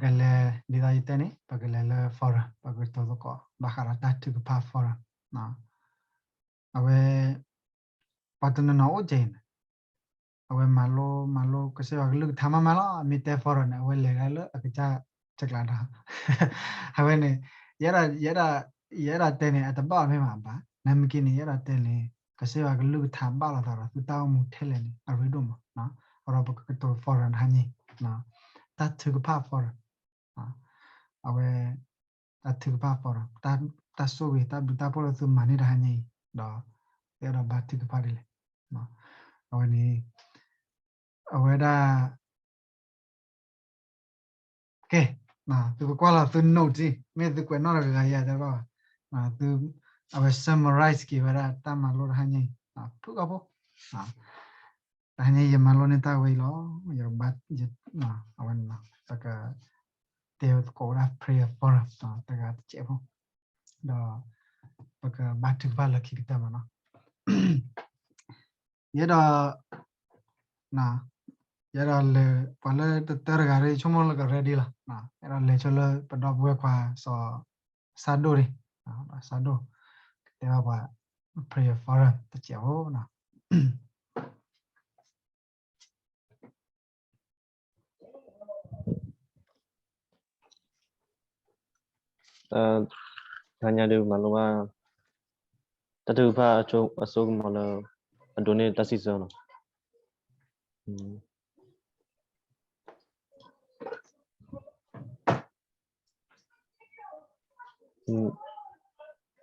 ကလဲၤ ဒ်သိးယတဲန့ၣ် ပကလဲၤလၢ forum ပကတိၤသကိး ဘၣ်ဃးဒီးတၢ်ထုကဖၣ် forum အဝဲ ပှၤတနီၤနီၤအိၣ်ကဲအံၤန့ၣ် အဝဲမၤလိ မၤလိကစၢ်ယွၤကလုၢ်ကထါမးမးလီၤ. မ့ၢ်တဲ forum န့ၣ် အဝဲလဲၤဒၣ်လၢအကစၢ်တကျးဒီး အဝဲန့ၣ် ယဲဒၣ် ယဲဒၣ် ယဲဒၣ်တဲန့ၣ် အတဘၣ်အီၤမ့ၢ်မးဘၣ်. နမ့ၢ်က့န့ၣ် ယဲဒၣ်တဲန့ၣ် ကစၢ်ယွၤကလုၢ်ကထါဘၣ်လိာ်သးဒီးသုတၢ်အိၣ်မူထဲလဲၣ်န့ၣ် အရ့ဒိၣ်မး. အဃိဒီးပကကတိၤ forum တဟါညါအံၤ တၢ်ထုကဖၣ် forum အဝဲ တၢ်ထုကဖၣ် forum တၢ်ဆိၣ်ဂ့ၤ တၢ်ဘျုးတၢ်ဖှိၣ်လၢသုမၤန့ၢ်တဟါညါအံၤ ဒီး အဲၣ်ဒိးဘါထုကဖၣ်ဒ်လဲၣ်. အဝဲန့ၣ် အဝဲဒၣ် ကဲ သုကကွၢ်လီၤသု note မ့ၢ်သုကွဲးနီၣ်တဂၤဂၤယၤတဲဘၣ်ဘၣ်. သု အဝဲ summarize က့ၤဝဲဒၣ်တၢ်မၤလိတဟါညါအံၤ ဖုၣ်ကီၢ်ဖိ တဟါညါယမၤလိန့ၢ်တၢ်ဝဲအံၤလီၤ. ယဘါ အဝဲန့ၣ်လီၤ ပက တဲသကိးဝဲဒၣ် prayer forum တဂၤတစဲးဖိ ဒီး ပကဘါထုကဖၣ်လၢခံကတၢၢ်မးနီၤ. ယဲဒၣ် ယဲဒၣ်လဲၤ ပှၤလၢတတၢတဂၤဒီး ယဆိကမိၣ်လၢက ready လီၤ. ယဲဒၣ်လဲၤဆိလၢပဒီပုၢ်ဝဲၢ်ခွါစီၤ ဆၣ်ဒိၣ်န့ၣ် ဆၣ်ဒိၣ် ကတဲဘၣ်ပှၤ prayer forum တစဲးဖိနီၤ. တဟါညါဒုးမၤလိဘၣ် တၢ်ထုကဖၣ်အစိကမီၤလၢ အဒိးန့ၢ်တၢ်စံၣ်စိၤနီၤ.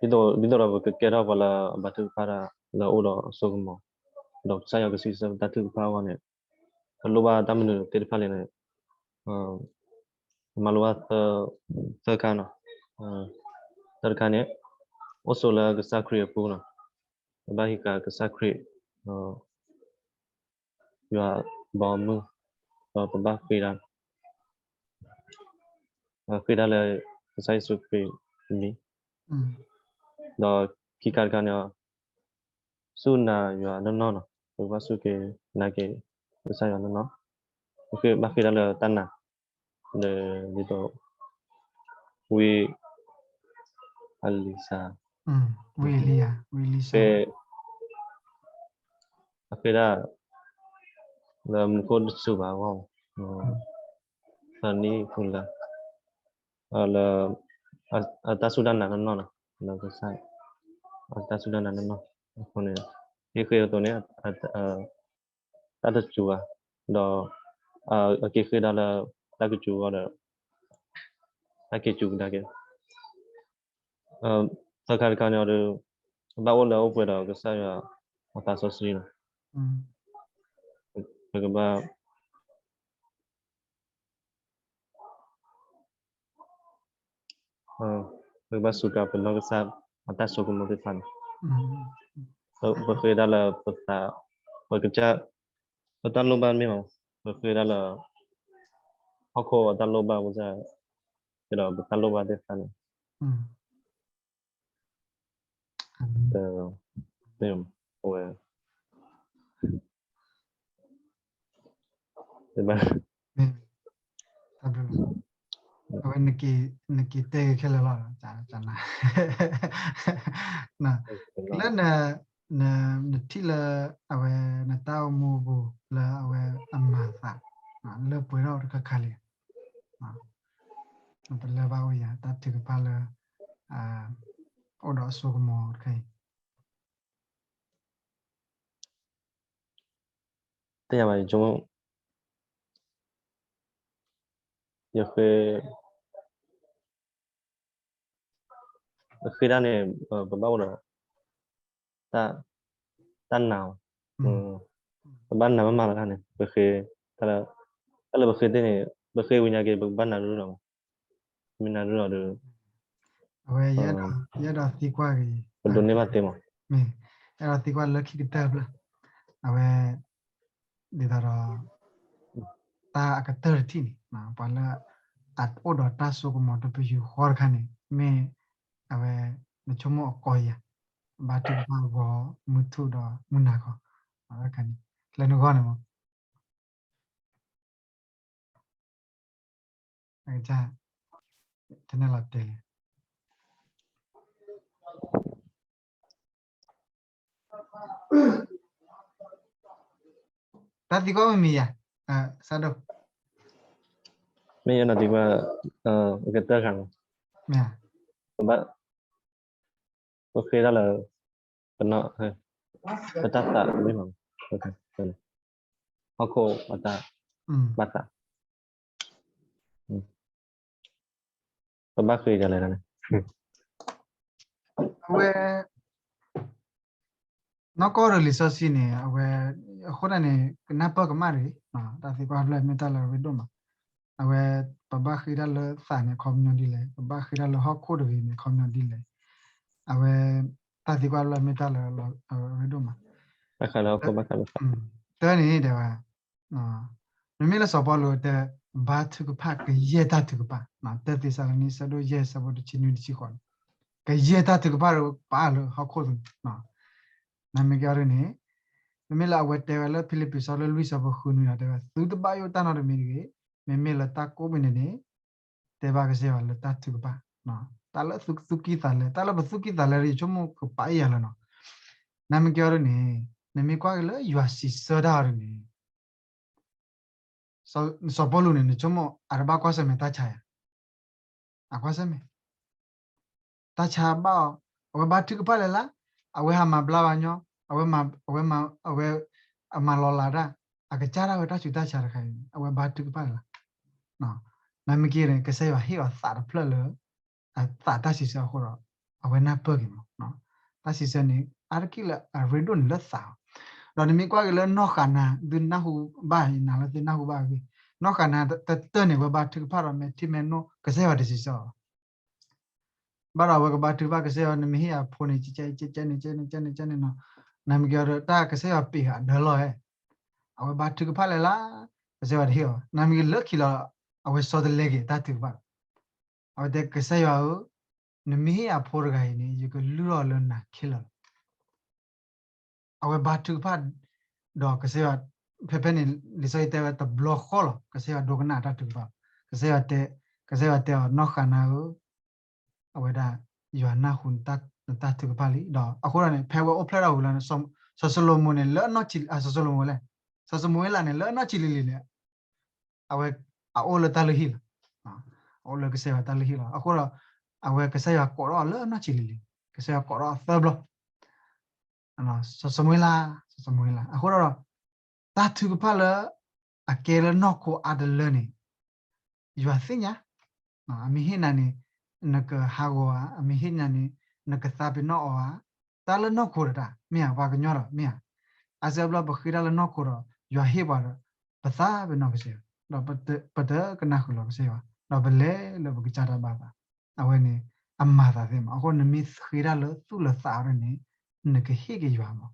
ဒ်သိးဒီးပကကဲထီၣ်ပှၤလၢအဘါထုကဖၣ်တၢ်လၢအအိၣ်ဒီးအစိကမီၤ ဒီးကစၢ်ယွၤကစံးဆၢပတၢ်ထုကဖၣ်အဂီၢ်န့ၣ် ပလိၣ်ဘၣ်တၢ်မနုၤသ့ၣ်တဖၣ်လဲၣ်န့ၣ် ပမၤလိဘၣ်သၢခါနီၤ. သၢတခါန့ၣ် အိၣ်ဆိးလၢကစၢ်ခရံာ်အပူၤနီၤ. ပဘၣ်ဟံးဃာ်ကစၢ်ခရံာ် ယွၤဘီမုၢ် ဒီးပဘၣ်ဃ့တၢ် ဃ့တၢ်လၢကစၢ်ယ့ၣ်ၡူးခရံာ်အမံၤ, ဒီးခံခါတခါန့ၣ် စူၢ်နာ်ယွၤနီၢ်နီၢ်နီၤ, ပကဘၣ်စူၢ်က့ၤနာ်က့ၤကစၢ်ယွၤနီၢ်နီၢ်, ပဘၣ်ဃ့တၢ်လၢတၢ်နာ် လၢဒ်သိး ဝံအလံၤစါ, ဝံအလံၤစါ အဃ့တၢ် လၢမူခိၣ်တစိၤဘၣ်အဂီၢ်, သၢနံၣ်ဃုလါ, လၢ အတၢ်စူၢ်တၢ်နာ်နီၢ်နီၢ်နီၤ, လၢကစၢ် အတၢ်စူၢ်တၢ်နာ်နီၢ်နီၢ်, အဃိန့ၣ် ဟ့ၣ်ဃ့အသိးန့ၣ် တၢ်တစူၤဘၣ်, ဒီး အက့ၤဃ့တၢ်လၢ တၢ်ကစူၤအဂီၢ်ဒီး တၢ်က့ၤစူၤကဒါက့ၤ သၢခါတခါန့ၣ်ဒီး ဘၣ်အိၣ်လၢအိၣ်ပှဲၤဒီးကစၢ်ယွၤအသးစီဆှံလီၤ. ပကဘၣ် ပကဘၣ်စူးကါပနီၢ်ကစၢ် အတၢ်စိကမီၤသ့ၣ်တဖၣ်န့ၣ်, ပဃ့တၢ်လၢပသး ပကစၢ် ပတၢ်လိၣ်ဘၣ်မ့ၢ်မး, ပဃ့တၢ်လၢ ဟီၣ်ခိၣ်အတၢ်လိၣ်ဘၣ်ပကစၢ်, ဒီးပတၢ်လိၣ်ဘၣ်သ့ၣ်တဖၣ်န့ၣ် အဝဲ အဝဲနက့ၤတဲက့ၤခဲလၢာ်လီၤ, လၢ နထံၣ်လၢ အဝဲ နတၢ်အိၣ်မူအပူၤ လၢအဝဲအမၤသး လၢပှဲၤထီၣ်တခါခါလံ, ပလၢဘၣ်အိၣ်ယၤ တၢ်ထုကဖၣ်လၢ အိၣ်ဒီးအစိကမီၤတခါအံၤ သ့ၣ်ညါဘၣ် ယဆိကမိၣ် ယဃ့ ယဃ့တၢ်န့ၣ် ပဘၣ်အိၣ်ဒီး တၢ်နာ်, ပဘၣ်နာ်မးမးလီၤတၢ်န့ၣ် ပဃ့ တၢ်လၢ တၢ်လၢပဃ့သ့ၣ်န့ၣ် ပဃ့ဝံၤညါက့ၤ ပကဘၣ်နာ်ရူၢ်လီၤမး, မ့ၢ်နာ်ရူၢ်လီၤဒီး အဝဲ ယအဲၣ်ဒိးသံကွၢ်က့ၤ ပဒိးန့ၢ်ဘၣ်သ့မး, မ့ၢ် အဲၣ်ဒိးသံကွၢ်လၢခံကတၢၢ်ဖျၢၣ် အဝဲ ဒ်သိးဒီး တၢ်အကတၢၢ်တထံၣ်န့ၣ် ပှၤလၢ အအိၣ်ဒီးတၢ်စိကမီၤတပယူာ်ဃီတခါန့ၣ် မ့ၢ် အဝဲ နဆိကမိၣ်အကီယၤ ဘါထုကဖၣ်ဂီၤ မုၢ်ထူၣ်ဒီးမုၢ်နၤခီ အဝဲတခါန့ၣ် လၢနဂီၢ်န့ၣ်မး တၢ်လီၤတဲာ်လံ. တၢ်သံကွၢ်မ့ၢ်မံၤယၤ, ဆၣ်ဒိၣ်, မ့ၢ်ယနီၤသံကွၢ်, ကတၢၢ်ဃာ်လီၤ, မ့ၢ်, ပဘၣ်, ပဃ့တၢ်လၢ, ပနီၣ်, ပတၢ်သးမ့ၢ်မး, ဟီၣ်ခိၣ်အတၢ်, ဘၣ်သး, ပဘၣ်ဃ့ဒ်လဲၣ်န့ၣ်, အဝဲ နီၢ်ကီၢ်ဒီးလံာ်စီဆှံန့ၣ် အဝဲ, အဃိန့ၣ် ကနၢ်ပၢၢ်ကမၣ်တဂ့ၤ, တၢ်သံကွၢ်ဖျၢၣ်မ့ၢ်တၢ်လၢအရ့ဒိၣ်မး, အဝဲ, ပဘၣ်ဃ့တၢ်လၢသးန့ၣ် အခီပညီဒ်လဲၣ်, ပဘၣ်ဃ့တၢ်လၢဟီၣ်ခိၣ်တဂ့ၤန့ၣ် အခီပညီဒ်လဲၣ်, အဝဲ, တၢ်သံကွၢ်ဖျၢၣ်မ့ၢ်တၢ်လၢအရ့ဒိၣ်မး, တၢ်န့ၣ်တဲဝဲ မ့မ့ၢ်လၢစီၤပီလူးတဲ, ဘါထုကဖၣ် ကယဲၢ်တၢ်ထုကဖၣ်, တၢသ့းစၤလနံ ဆၢဒိၣ်ယဲၢ် ဆၢဖိတဆံနွံတဆံဃိးန့ၣ်, ကယဲၢ်တၢ်ထုကဖၣ်ဒီးပာ်လၢဟီၣ်ခိၣ်သနၢ်, နမ့ၢ်ကဲအီၤဒ်န့ၣ်, မ့မ့ၢ်လၢအဝဲတဲဝဲလၢဖံလံးပံး ဆၢလၢလွံၢ် ဆၢဖိဃုနွံဒီးတဲဝဲ သုတဘၣ်ယိၣ်တၢ်နီတမံၤတဂ့ၤ, မ့မ့ၢ်လၢတၢ်ကိးမံၤန့ၣ်န့ၣ်, တဲဘၣ်ကစၢ်ယွၤလၢတၢ်ထုကဖၣ်, တၢ်လၢသုသူၣ်ကံၢ်သးလဲ, တၢ်လၢပသူၣ်ကံၢ်သးလဲဒီး ယဆိကမိၣ်ကပာ်အီၤယၤလၢနီၤ, နမ့ၢ်ကဲအီၤဒ်န့ၣ်, နမ့ၢ်ကွၢ်က့ၤလၢယွၤစံးဆၢတၢ်အီၤဒ်န့ၣ် စီၤပီလူးန့ၣ် နဆိကမိၣ် အတဘၣ်ကွၢ်ဆၢၣ်မဲာ်တၢ်ဆါယၤ, အကွၢ်ဆၢၣ်မဲာ်, တၢ်ဆါဘၣ်အီၤ, အဝဲဘါထုကဖၣ်လဲၤလၢ်, အဝဲဟးမၤဘျါဘၣ်ညီ, အဝဲ, အဝဲ, အမၤလီၤလးတၢ်, အကစၢ်ဒၣ်ဝဲတၢ်ဆူးတၢ်ဆါတခါအံၤန့ၣ် အဝဲဘါထုကဖၣ်လဲၤလၢ်, နမ့ၢ်က့ၤန့ၣ် ကစၢ်ယွၤဟ့ၣ်အီၤသးတဖျၢၣ်လၢ အသးတၢ်စံးဆၢအဃိဒီး အဝဲနၢ်ပၢၢ်က့ၤမး, တၢ်စံးဆၢန့ၣ် အါတက့ၢ်လၢအရ့ဒိၣ်န့ၣ်လၢသး, ဒီးနမ့ၢ်ကွၢ်က့ၤလၢနီၢ်ဃၤနၤ သုနၢ်ဟူဘၣ်အံၤ နၤလၢသုနၢ်ဟူဘၣ်အဂ့ၢ်, နီၢ်ဃၤနၤတတၢၢ်န့ၣ် အဝဲဘါထုကဖၣ်ဒီးမဲာ်ထံမဲာ်နိ ကစၢ်ယွၤတစံးဆၢအီၤ ဘၣ်ဒီးအဝဲကဘါထုကဖၣ်ကစၢ်ယွၤ နမ့ၢ်ဟ့ၣ်ယၤဖိန့ၣ် ကကဲန့ၣ် ကဲန့ၣ် ကဲန့ၣ် ကဲန့ၣ်နီၤ, နမ့ၢ်က့ၤအီၤဒီး တၢ်ကစၢ်ယွၤပ့ၤဃာ်ဒၢလီၤဧါ, အဝဲဘါထုကဖၣ်လဲၤလၢ်, ကစၢ်ယွၤတဟ့ၣ်အီၤ, နမ့ၢ်က့ၤလၢခံလီၤ, အဝဲဆီတလဲက့ၤတၢ်ထုကဖၣ်, အဝဲတဲကစၢ်ယွၤဧၢ, နမ့ၢ်ဟ့ၣ်ယၤဖိတဂၤအံၤန့ၣ် ယကလုၢ်ထီၣ်လၢနၤခဲလၢာ်လီၤ အဝဲဘါထုကဖၣ်, ဒီးကစၢ်ယွၤ, ဖဲဖဲန့ၣ် လံာ်စီဆှံတဲဝဲတဘျီဃီလီၤ ကစၢ်ယွၤဒိကနၣ်တၢ်ထုကဖၣ်, ကစၢ်ယွၤတဲ, ကစၢ်ယွၤတဲအီၤ နီၢ်ဃၤနၤဧၢ, အဝဲဒၣ်, ယွၤနၢ်ဟူနတၢ်ထုကဖၣ်လံ, ဒီးအဃိဒီးန့ၣ် ဖဲဝဲအိၣ်ဖျဲၣ်ထီၣ်ဝံၤလီၤန့ၣ်, စီၤၡလိၤမိၣ်န့ၣ် လၢအနီၢ်ဆံး, စီၤၡလိၤမိၣ်လဲၣ်, စီၤၡမူၤအ့လးန့ၣ် လၢအနီၢ်ဆံးလံၤလံၤန့ၣ် အဝဲ, အအိၣ်လၢတၢ်လုၢ်ဟံၣ်လီၤ, အအိၣ်လၢကစၢ်ယွၤတၢ်လုၢ်ဟံၣ်လီၤ, အဃိဒီး, အဝဲကစၢ်ယွၤကိးထီၣ်အီၤလၢအနီၢ်ဆံးလံၤလံၤ, ကစၢ်ယွၤကိးထီၣ်အီၤသၢဘျီ စီၤၡမူၤအ့လး, စီၤၡမူၤအ့လး, အဃိဒီး, တၢ်ထုကဖၣ်လၢ, အကဲလၢနီၢ်ခိအါတလၢန့ၣ်, ယွၤသ့ၣ်ညါ, အမ့ၢ်ဟ့ၣ်နၤန့ၣ်, နကဟးဂီၤဧါ, အမ့ၢ်ဟ့ၣ်နၤန့ၣ်, နကသးပ့ၤနီၣ်အီၤဧါ, တၢ်လၢနီၢ်ခိတဒၣ်, မ့ၢ်ဧါ, ပှၤကညီဒီး, မ့ၢ်ဧါ, အါစုအါဘျီပဃ့တၢ်လၢနီၢ်ခိဒီး, ယွၤဟ့ၣ်ပှၤဒီး, ပသးပ့ၤနီၣ်ကစၢ်ယွၤ, ဒီးပတကနၣ်ဃုာ်လီၤကစၢ်ယွၤ, ဒီးပလဲၤလၢပကစၢ်တၢ်ဘၣ်သး, အဝဲန့ၣ်, အမၤသးသ့မး, အဃိန့ၣ် နမ့ၢ်ဃ့တၢ်လၢသူၣ်လၢသးအီၤန့ၣ်, နကဟ့ၣ်က့ၤယွၤမး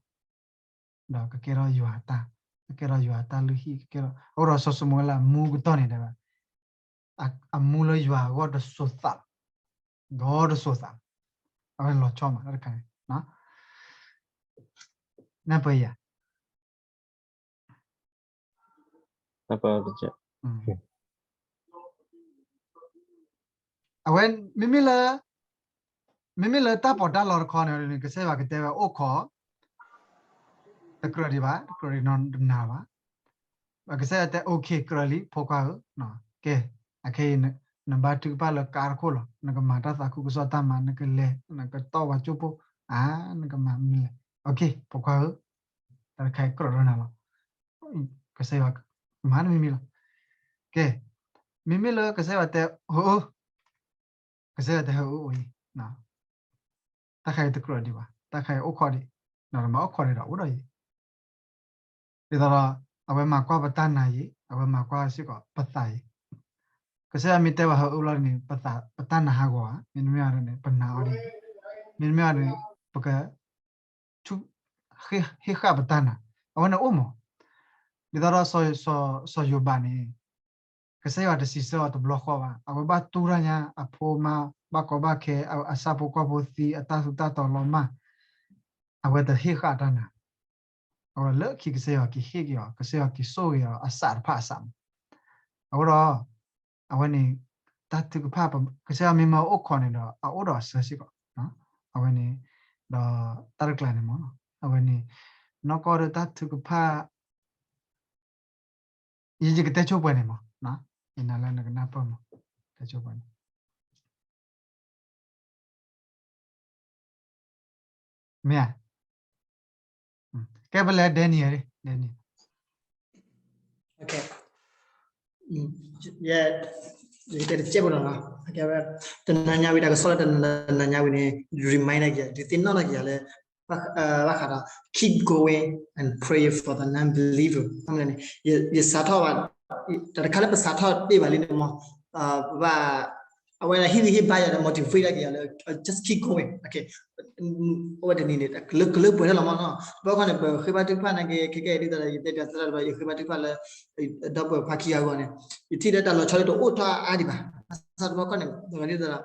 ဒီးကကဲထီၣ်ယွၤတၢ်, ကကဲထီၣ်ယွၤတၢ်လုၢ်ဟံၣ်, ကကဲထီၣ်, အဃိဒီးစီၤၡမူၤအ့လးမူကတီၢ်န့ၣ်တဲဝဲ, အမူလၢယွၤအဂီၢ်တစိၤသးလီၤ, ဒီတစိၤသးလီၤ, အဝဲလီၤဆီမးတၢ်တခါန့ၣ်, နၢ်ပၢၢ်ယၤ အဝဲ, မ့မ့ၢ်လၢ, မ့မ့ၢ်လၢတၢ်ပီးတၢ်လီတခီန့ၣ် ကစၢ်ယွၤကတဲဝဲအိၣ်ခိး, တကြၢးဒံးဘၣ်, တကြၢးဒံးနီတနၤဘၣ်, ကစၢ်ယွၤတဲ okay ကြၢးလံ ဖိခွါဧၢ, ကဲ, အခဲအံၤ, နဘါထုကဖၣ်လၢကါတခိၣ်လီၤ, နကမၤတၢ်သးခုကစီၣ်တၢ်မၤ, နကလဲၤ, နကတီၢ်ဝဲကၠိဖိ, အါ, နကမၤမနုၤလဲၣ်, okay ဖိခွါဧၢ, တၢ်တခါအံၤကြၢးဒီးနၤလီၤ, ကစၢ်ယွၤ, မၤတမံၤမံၤလီၤ, ကဲ, မ့မ့ၢ်လၢကစၢ်ယွၤတဲ, ဟၢအၢ, ကစၢ်ယွၤတဲဟၢအၢအိၣ်အံၤ, တၢ်ခါအံၤတကြၢးဒံးဘၣ်, တၢ်ခါအံၤအိၣ်ခိးဒံး, ဒီးမၤအိၣ်ခိးဒံးဒီးအိၣ်ဒီးအံၤ, ဒ်သိးဒီး, အဝဲမၤကွၢ်ပတၢ်နာ်အံၤ, အဝဲမၤကွၢ်စ့ၢ်ကီးပသးအံၤ, ကစၢ်ယွၤမ့ၢ်တဲဘၣ်ဟၢအၢဘျီန့ၣ် ပတၢ်နာ်ဟးဂီၤဧါ, မ့တမ့ၢ်န့ၣ် ပနာ်အီၤဒ်, မ့တမ့ၢ်န့ၣ်, ပက ဟ့ၣ်ဃာ်ပတၢ်နာ်, အဝဲန့ၣ်အိၣ်မး, ဒ်သိးဒီး, စီၤယိၤဘးန့ၣ်, ကစၢ်ယွၤတစံးဆၢအီၤတဘျီဃီဘၣ်, အဝဲဘၣ်တူၢ်တၢ်ညါ, အဖိမါ, ဘၣ်ကီဘၣ်ခဲ, အဆၣ်ဖိကီၢ်ဖိသံ, အတၢ်သူတၢ်တီၤလီၤမၢ်, အဝဲတဟ့ၣ်ဃာ်တၢ်နာ်, အဝဲလၢခံကစၢ်ယွၤက့ၤဟ့ၣ်က့ၤအီၤ, ကစၢ်ယွၤက့ၤဆိၣ်ဂ့ၤအီၤအစးတဖၣ်အစးမး, အဃိဒီး, အဝဲန့ၣ်, တၢ်ထုကဖၣ် ကစၢ်ယွၤမ့ၢ်မၤအိၣ်ခိးန့ၣ်ဒီး အအိၣ်ဒီးအစၢၤစ့ၢ်ကီး, အဝဲန့ၣ်, ဒီးတၢ်တကျါန့ၣ်မ့ၢ်, အဝဲန့ၣ်, နီၢ်ကီၢ်ဒီးတၢ်ထုကဖၣ် ယကတဲဆိပှဲၤန့ၣ်မး, ယနာ်လၢနကနၢ်ပၢၢ်မး, တဲဆိပှဲၤန့ၣ်, မ့ၢ်ဧါ, ကဲပလဲၤ Daniel, Daniel, ယ, ယကတဲတစဲးဖိလီၤ, တနၤညါဝံၤ တၢ်ကစီၣ်လၢတနၤညါဝံၤန့ၣ် remind က့ၤ, ဒုးသ့ၣ်နီၣ်ထီၣ်က့ၤလၢ ဘၣ်ဃးဒီး keep going and pray for the non-believer န့ၣ်, ယစးထီၣ်ဘၣ်, တၢ်တခါလၢပစးထီၣ်တ့ၢ်ဘၣ်လံန့ၣ်မး, ပဘၣ်, အဝဲဒၣ်ဟ့ၣ်ဂံၢ်ဟ့ၣ်ဘါယၤဒီး motivate က့ၤယၤလၢ just keep going, အဝဲတနံၤန့ၣ် ကလၢပှဲၤထီၣ်လီၤမးနီၤ, ဘၣ်ခီန့ၣ် ပဃ့ဘါထုကဖၣ်နာ်က့ ခဲကဲဒ်သိးဒီး ယတဲပၠးသရၣ်တဘၣ် ယဃ့ဘါထုကဖၣ်လၢ ဒီပုၢ်ဝဲၢ်ခွါခံဂၤအဂီၢ်န့ၣ်, ယထံၣ်လၢတၢ်လီၤဆီလၢတအိၣ်ထီၣ်အါဒံးဘၣ်, ဘၣ်ဆၣ်တဘျီခီန့ၣ် ဒ်သိးဒီး သးဟးဂီၤ, သးဒ့တီ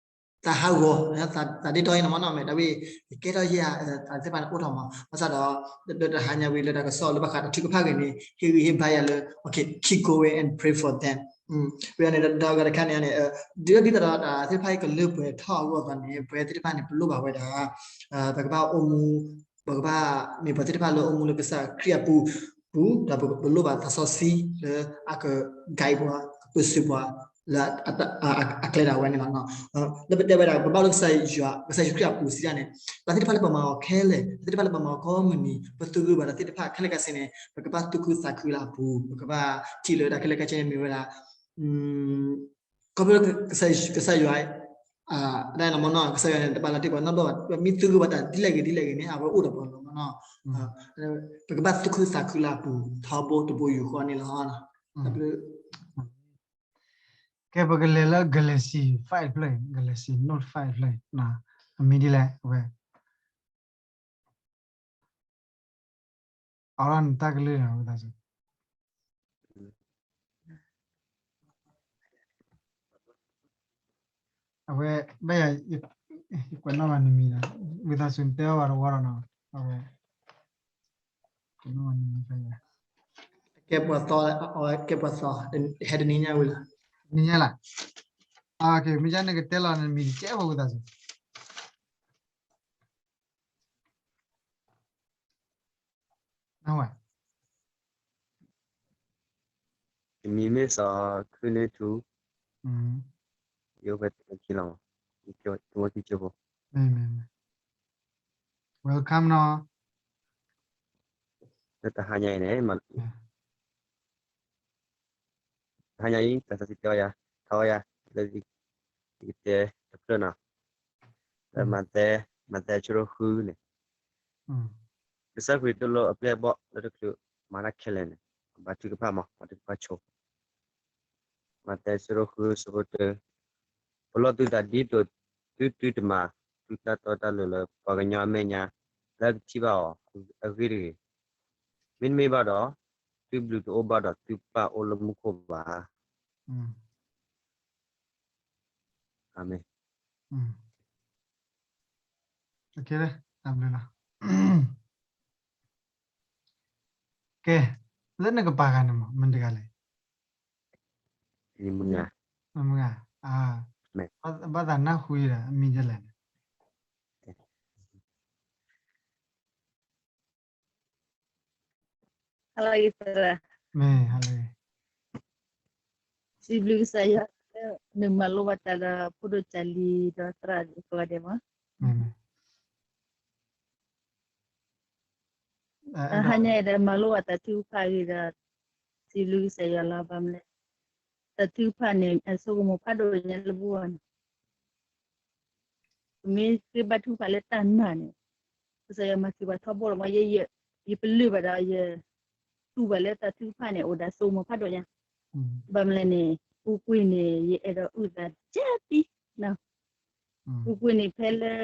အံၤန့ၣ်မးနီၤ, မ့ၢ်တၢ်ဝဲ ယကဲထီၣ်ယဲၢ်, သးသ့ၣ်တဖၣ်န့ၣ်အိၣ်ထီၣ်မး, ဘၣ်ဆၣ်ဒီး တဟါညါဝံၤလၢတၢ်ကစီၣ်လၢဘၣ်ဃးတၢ်ထုကဖၣ်ဂ့ၤန့ၣ် ဟ့ၣ်ဂံၢ်ဟ့ၣ်ဘါယၤလၢ okay, keep going and pray for them. ဝံၤန့ၣ် ဒီးဂၤတခါန့ၣ်န့ၣ်, ဒ်သိးဒီးတၢ်သ့ၣ်တဖၣ်အံၤ ကလၢပှဲၤထီၣ်အဂီၢ်အသိးန့ၣ် ပဝဲသ့ၣ်တဖၣ်န့ၣ် ပလိၣ်ဘၣ်ဝဲဒၣ်, ပကဘၣ်အိၣ်မူ, ပကဘၣ်မ့ၢ်ပှၤသ့ၣ်တဖၣ်လၢအိၣ်မူလၢကစၢ်ခရံာ်အပူၤ, ပူၤ, ဒီးပလိၣ်ဘၣ်သးစီဆှံလၢအက guide ပှၤ, ကပၢဆှၢပှၤ လၢအကျဲဒၣ်ဝဲန့ၣ်လီၤ. လၢပတဲဝဲဒၣ် ပဘၣ်လၢကစၢ်ယွၤ, ကစၢ်ယ့ၣ်ၡူးခရံာ်အပူၤစံးဒၣ်န့ၣ်, တၢ်သ့ၣ်တဖၣ်လၢပမၤအီၤခဲလၢာ်, တၢ်သ့ၣ်တဖၣ်လၢပမၤအီၤကိးမုၢ်နံၤ ပသဂၢၢ်ဘၣ်တၢ်သ့ၣ်တဖၣ်ခဲလၢာ်ခဲဆ့န့ၣ် ပကဘၣ်သူၣ်ခုသးခုလၢအပူၤ, ပကဘၣ်ထံၣ်လၢတၢ်ခဲလၢာ်ခဲဆ့န့ၣ်မ့ၢ်ဝဲဒၣ် ခီဖျိလၢကစၢ်ယွၤ, ဒ်န့ၣ်မ့ၢ်နီၤ, ကစၢ်ယွၤန့ၣ် တဘၣ်လီၤတံၢ်ပှၤနီတဘျီဘၣ်, ပမ့ၢ်သဂၢၢ်ဘၣ်တၢ်ဒ်လဲၣ်ဂ့ၤဒ်လဲၣ်ဂ့ၤန့ၣ် အဝဲအိၣ်ဒီးပှၤလီၤမ့ၢ်နီၤ. ပကဘၣ်သူၣ်ခုသးခုလၢအပူၤ ထီဘိတဘိယူၢ်ဃီန့ၣ်လီၤ. ကဲ ပကလဲၤလၢ Galaxy five ဖျၢၣ်, Galaxy Note five ဖျၢၣ်, အမံၤဒ်လဲၣ်, အဝဲ အီလီၤနတၢ်ကလုၢ်ဒီးဝံသးစူၤ, အဝဲ ဘၣ်ယၤ, ယကွဲးနီၣ်ဘၣ်နမံၤဒီး ဝံသးစူၤ နတဲအီၤဘၣ်တဝီဒီးနီၤ, အဝဲ ကွဲးနီၣ်ဘၣ်နမံၤဖဲယၤ, ကဲပှၤသီ, ကဲပှၤသီ, ဟဲတနံၤညါဝံၤလီၤ, တနံၤညါလီၤ, မ့ၢ်ယါနကတဲလီၤနမံၤတကဲဖိဝံသးစူၤ နဝဲ, ယမံၤမ့ၢ်စီၤခုနွံထူ, ယအိၣ်ဖဲတဝီခံလီၤ, တဝီခံကၠိဖိ, မ့ၢ်, မ့ၢ်, မ့ၢ်, welcome နီၤ, လၢတဟါညါအံၤန့ၣ်, တဟါညါအံၤ တၢ်စီဆှံတဲအီၤယၤ, ထီၣ်အီၤယၤ, လၢယကတဲတဖျၢၣ်နီၤ, လၢမးသဲ, မးသဲဆၢဒိၣ်ဃုန့ၣ်, ကစၢ်ခရံာ်သိၣ်လိအပျဲၢ်အဘီၣ်လၢတချုးမၤတၢ်ခဲလၢာ်န့ၣ်, ဘါထုကဖၣ်မး, ဘါထုကဖၣ်ဆိ, မးသဲဆၢဒိၣ်ဃုဆၢဖိတၢ, ပလီၢ်သုသးဒ်သိးသုသုတမၤ သုတၢ်တီတၢ်လိၤလၢပှၤကညီအမဲာ်ညါ လၢကထံၣ်ဘၣ်အီၤအဂ့ၢ်တဂ့ၤ, မ့တမ့ၢ်ဘၣ်ဒီး သုဘျုးတအိၣ်ဘၣ်ဒီးသုပၢ်အိၣ်လၢမူခိၣ်ဘၣ်. အၤမ့ၣ်. ကဲ, လၢနကပာ်ဂၤန့ၣ်မး မတၤတဂၤလဲၣ်. မုၢ်ဂၤ, မုၢ်ဂၤ, ဘၣ်သးနၢ်ဟူယၤဒီး အမံၤဒ်လဲၣ်န့ၣ်. Hello, မ့ၢ်, hello. စံးဘျုးကစၢ်ယွၤ, နမၤလိဘၣ်တၢ်ဒီးဖိဒိၣ်ကၢ်လံၤဒီးသရၣ်ကိးဂၤဒဲးမး. တဟါညါအံၤဒီး မၤလိဘၣ်တၢ်ထုကဖၣ်အဂ့ၢ်ဒီး စံးဘျုးကစၢ်ယွၤလီၤ. ဘၣ်မနုၤလဲၣ်, တၢ်ထုကဖၣ်န့ၣ် အဆိကမိၣ်ဖးဒိၣ်ညါလၢပဂီၢ်န့ၣ် ပမ့ၢ်ဃ့ဘါထုကဖၣ်လၢတၢ်နာ်န့ၣ်, ကစၢ်ယွၤမၤစၢၤပှၤထီဘိလီၤ. ယ, ယပလၢၢ်ဘၣ်ဒီး ယတူၢ်ဘၣ်လၢတၢ်ထုကဖၣ်န့ၣ် အိၣ်ဒီးအဆိကမိၣ်ဖးဒိၣ်ညါ. ဘၣ်မနုၤလဲၣ်န့ၣ် ပူၤကွံာ်န့ၣ် ယအဲၣ်ဒိးအုၣ်သးကဲပံ, ပူၤကွံာ်န့ၣ် ဖဲလၢ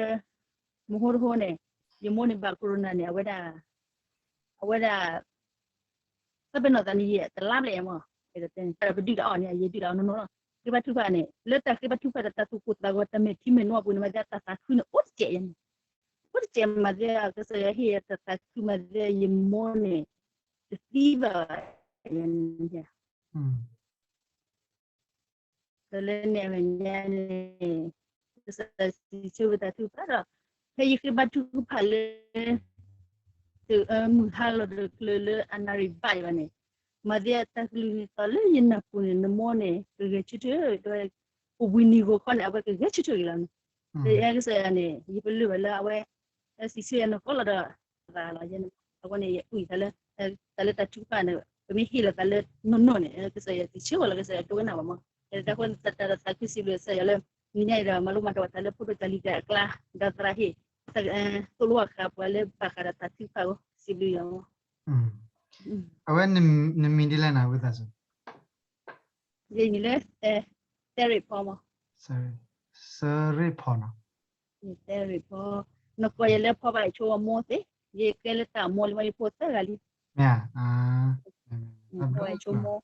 မဟိတဟိန့ၣ်, ယမိၢ်န့ၣ်ဘၣ် corona န့ၣ် အဝဲဒၣ်, အဝဲဒၣ် တၢ်ပနီၣ်သးန့ၣ် ယတလါဘျဲၣ်မး, ပဒုၣ်တၢ်အီၣ်န့ၣ် ယဒုၣ်တၢ်အီၣ်နီၢ်နီၢ်လီၤ. ဃ့ဘါထုကဖၣ်န့ၣ် လၢတၢ်ဃ့ဘါထုကဖၣ်ဒီးတၢ်သူၣ်ကိၢ်သးဂီၤ တၢ်မဲာ်ထံမဲာ်နိအပူၤန့ၣ် မၤသးတၢ်သးခုန့ၣ် အိၣ်တစဲးယၤန့ၣ်, အိၣ်တစဲးမၤသး ကစၢ်ယွၤဟ့ၣ်ယၤတၢ်သးခုမၤသး ယမိၢ်န့ၣ် တသံဘၣ်ယၤန့ၣ် ဒီးလၢန့ၣ်အမဲာ်ညါန့ၣ် ကစၢ်ယွၤစံးဆၢဝဲတၢ်ထုကဖၣ်ဒီး ဖဲယဃ့ဘါထုကဖၣ်လၢ မုၢ်ဟါလီၤဒီးကျၢၤလၢအနၣ်ရံၣ်ဘၣ်အံၤဘၣ်န့ၣ်, မၤသ့အတၢ်ကလုၢ်န့ၣ် သီလၢယနၢ်ပူၤန့ၣ် နမိၢ်န့ၣ် ကဂဲၤဆၢထၢၣ် တဲဝဲ, ပူၤကွံာ်နံၤဂီၤခီန့ၣ် အဝဲကဂဲၤဆၢထၢၣ်က့ၤလီၤန့ၣ်, ဒီးအဲကစၢ်ယွၤန့ၣ် ယပလၢၢ်ဘၣ်လၢအဝဲ စံးဆၢယၤနီၢ်ကီၢ်လီၤဒီး သးလီၤယဲန့ၣ်, အဃိန့ၣ် ယအုၣ်ယသးလၢ တၢ်လၢတၢ်ထုကဖၣ်န့ၣ် ပမ့ၢ်ဟ့ၣ်လီၤသးလၢနီၢ်နီၢ်န့ၣ် ကစၢ်ယွၤစံးဆၢဝဲလီၤ ကစၢ်ယွၤဒိကနၣ်ဘၣ်မး, တၢ်ဃိတၢ်ဒီးသးခုစံးဘျုးကစၢ်ယွၤလၢ နံၤညါအံၤဒီး မၤလိမၤဒိးသးလၢဖိဒိၣ်တၢ်လံၤတၢ်အကျါ, ဒီးသရၣ်ဟ့ၣ် သိၣ်လိအဃးပှၤလၢဘၣ်ဃးဒီးတၢ်ထုကဖၣ်အဂီၢ် စံးဘျုးယွၤမး. အဝဲနမံၤဒ်လဲၣ်နၤ ဝံသးစူၤ. ယမံၤလၢ တဲရ့ၣ်ဖီမး. စရ့ၣ်ဖီနီၤ. တဲရ့ၣ်ဖီ, နကိးယၤလၢဖီဘၣ်ဆိအမိၢ်သ့, ယကဲလၢတၢ်အမိၢ်လံမး ယဖိသၢဂၤလံ. မ့ၢ်ဧါ, ဖီဘၣ်ဆိမိၢ်.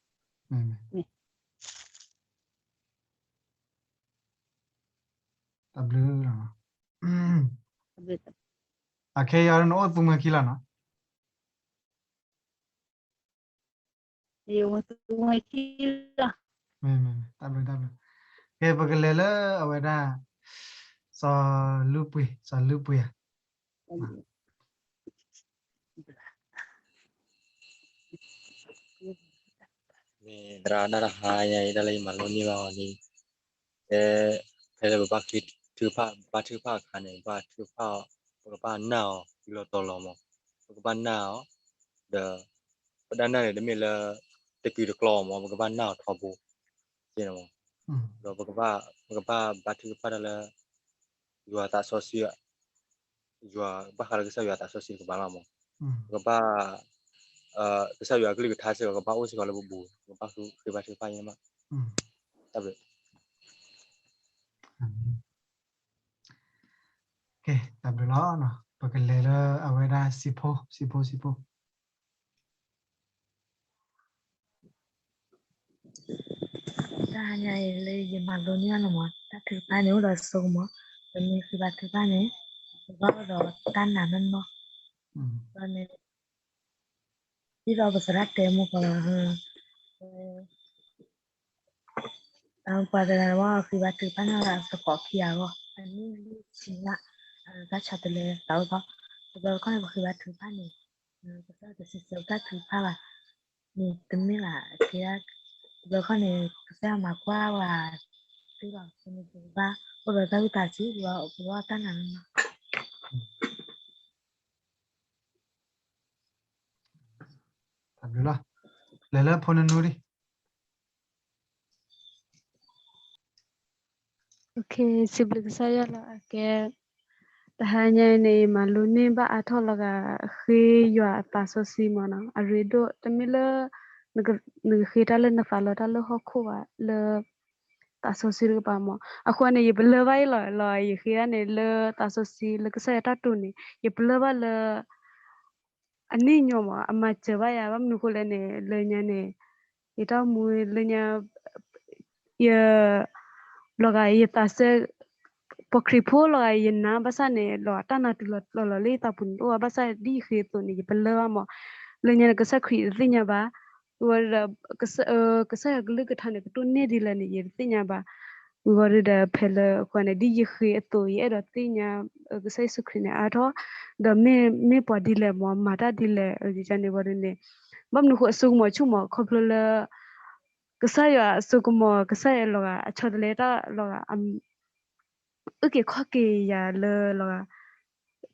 တၢ်ဘျုးလီၤ. အခဲအံၤနအိၣ်သူမှဲခံလီၤနီၤ. မ့ၢ်မ့ၢ်မ့ၢ် တၢ်ဘျုးတၢ်ဘျုး, ကဲ ပကလဲၤလၢအဝဲဒၣ် စီၤလုၢ်ပှ့ၤ စီၤလုၢ်ပှ့ၤဧါ. မ့ၢ်သရၣ်ဒၣ်တဟါညါအံၤ ဒၣ်လၢယမၤလိန့ၢ်ဘၣ်အီၤန့ၣ် ဖဲ ဖဲလၢပဘၣ်ထုကဖၣ် ဘါထုကဖၣ်အခါန့ၣ် ဘၣ်ထုကဖၣ်အီၤ ပကဘၣ်နာ်အီၤ တုၤလီၤတီၤလီၤမး, ပကဘၣ်နာ်အီၤ, ဒီး ပဒၣ်နာ်န့ၣ် တမ့ၢ်လၢ တကုာ်တကျီမး ပကဘၣ်နာ်အီၤထီဘိ ကဲမး, ဒီးပကဘၣ် ပကဘၣ်ဘါထုကဖၣ်တၢ်လၢ ယွၤသးစီဆှံ ယွၤဘၣ်ဃးလၢကစၢ်ယွၤသးစီဆှံတကပၤလီၤမး, ပကဘၣ် ကစၢ်ယွၤအကလုၢ်ကထါစ့ၢ်ကီး ကဘၣ်အိၣ်စ့ၢ်ကီးလၢပပူၤ, ပကဘၣ်ဃ့ဘါထုကဖၣ်ညါမး, တၢ်ဘျုး. ကဲ တၢ်ဘျုးလီၤ. ပကလဲၤလၢအဝဲဒၣ်စံးဖိ စံးဖိ စံးဖိ. တဟါညါအံၤလၢယမၤလိန့ၢ်အီၤန့ၣ်မး တၢ်ထုကဖၣ်န့ၣ်အိၣ်ဒီးစိကမီၤ, ပမ့ၢ်ဃ့ဘါထုကဖၣ်န့ၣ် ပဘၣ်အိၣ်ဒီးတၢ်နာ်နီၢ်နီၢ်, န့ၣ် ဒ်သိးပသရၣ်တဲမူကီးလီၤ, ပှၤတဂၤန့ၣ် ဃ့ဘါထုကဖၣ်န့ၢ်သကိးခံဂၤအဂီၢ်, အနံၣ်လွံၢ်ဆံလၢ်, တၢ်ဆီတလဲသးအိၣ်သီ, တဘျီတခီၣ်န့ၣ် ပဃ့ဘါထုကဖၣ်န့ၣ် ကစၢ်ယွၤတစံးဆၢတၢ်ထုကဖၣ်ဘၣ်, န့ၣ်တမ့ၢ်ဘၣ်, အကဲဒၣ် တဘျီတခီၣ်န့ၣ် ကစၢ်ယွၤမၤကွၢ်ဝဲသ့လီၤ, န့ၣ်ပကဘၣ်အိၣ်ဒီးတၢ်ဝံသးစူၤ ပဘၣ်အိၣ်တၢ်နာ်နီၢ်နီၢ်. တၢ်ဘျုးလီၤ. လဲၤလၢဖိနနူဒံး. စံးဘျုးကစၢ်ယွၤလီၤ. အကဲ တဟါညါအံၤန့ၣ် မၤလိန့ၢ်ဘၣ်အါထီၣ်လီၤဂာ် ဃ့ယွၤအသးစီဆှံမးနီၤ, အရ့ဒိၣ် တမ့ၢ်လၢ နကဃ့တၢ်လၢနသးလီၤတၢ်လၢဟီၣ်ခိၣ်ဘၣ်, လၢသးစီဆှံတကပၤမး. အဃိန့ၣ် ယပလၢၢ်ဘၣ်အံၤလီၤ, လီၤယဃ့ဒၣ်န့ၣ် လၢသးစီဆှံ လၢကစၢ်ယွၤတၢ်တိာ်န့ၣ် ယပလၢၢ်ဘၣ်လၢ အန့ၣ်ညီမး အမၤစၢၤဘၣ်ယၤ, ဘၣ်မနုၤဃိလဲၣ်န့ၣ် လၢညါန့ၣ် ယတၢ်အိၣ်မူလၢညါ ယ လီၤဂာ်ယသးစဲ ပှၤခရံာ်ဖိလီၤဂာ်ယနာ်ဘၣ်ဆၣ်န့ၣ် လီၤတၢ်နာ်တုၤလီၤလီၤလၢယသးပူၤန့ၣ်တအိၣ်ဘၣ်ဆၣ် ဒ်ယဃ့အသိးန့ၣ် ယပလၢၢ်ဘၣ်မး. လၢညါန့ၣ် ကစၢ်ခရံာ်ယတသ့ၣ်ညါဘၣ်, ဝံၤဒီး ကစၢ်ယွၤကလုၢ်ကထါန့ၣ် ကတိၢ်န့ၢ်ဒ်လဲၣ်န့ၣ် ယတသ့ၣ်ညါဘၣ်. ဝံၤဒီး ဖဲလၢအဃိန့ၣ် ဒ်ယဃ့အသိး ယအဲၣ်ဒိးသ့ၣ်ညါ ကစၢ်ယ့ၣ်ၡူးခရံာ်န့ၣ်အါထီၣ်, ဒီးမ့ၢ် မ့ၢ်ပှၤဒ်လဲၣ်မး မၤတၢ်ဒ်လဲၣ် န့ၣ်ဝံၤဒီးန့ၣ် ဘၣ်မနုၤဃိအစိကမီၤဆူၣ်မး ခီဖျိလၢ ကစၢ်ယွၤအစိကမီၤ ကစၢ်ယွၤလီၤဂာ် အဆီတလဲတၢ်လီၤဂာ် အုၣ်က့ၤခီၣ်က့ၤယၤလၢလီၤဂာ်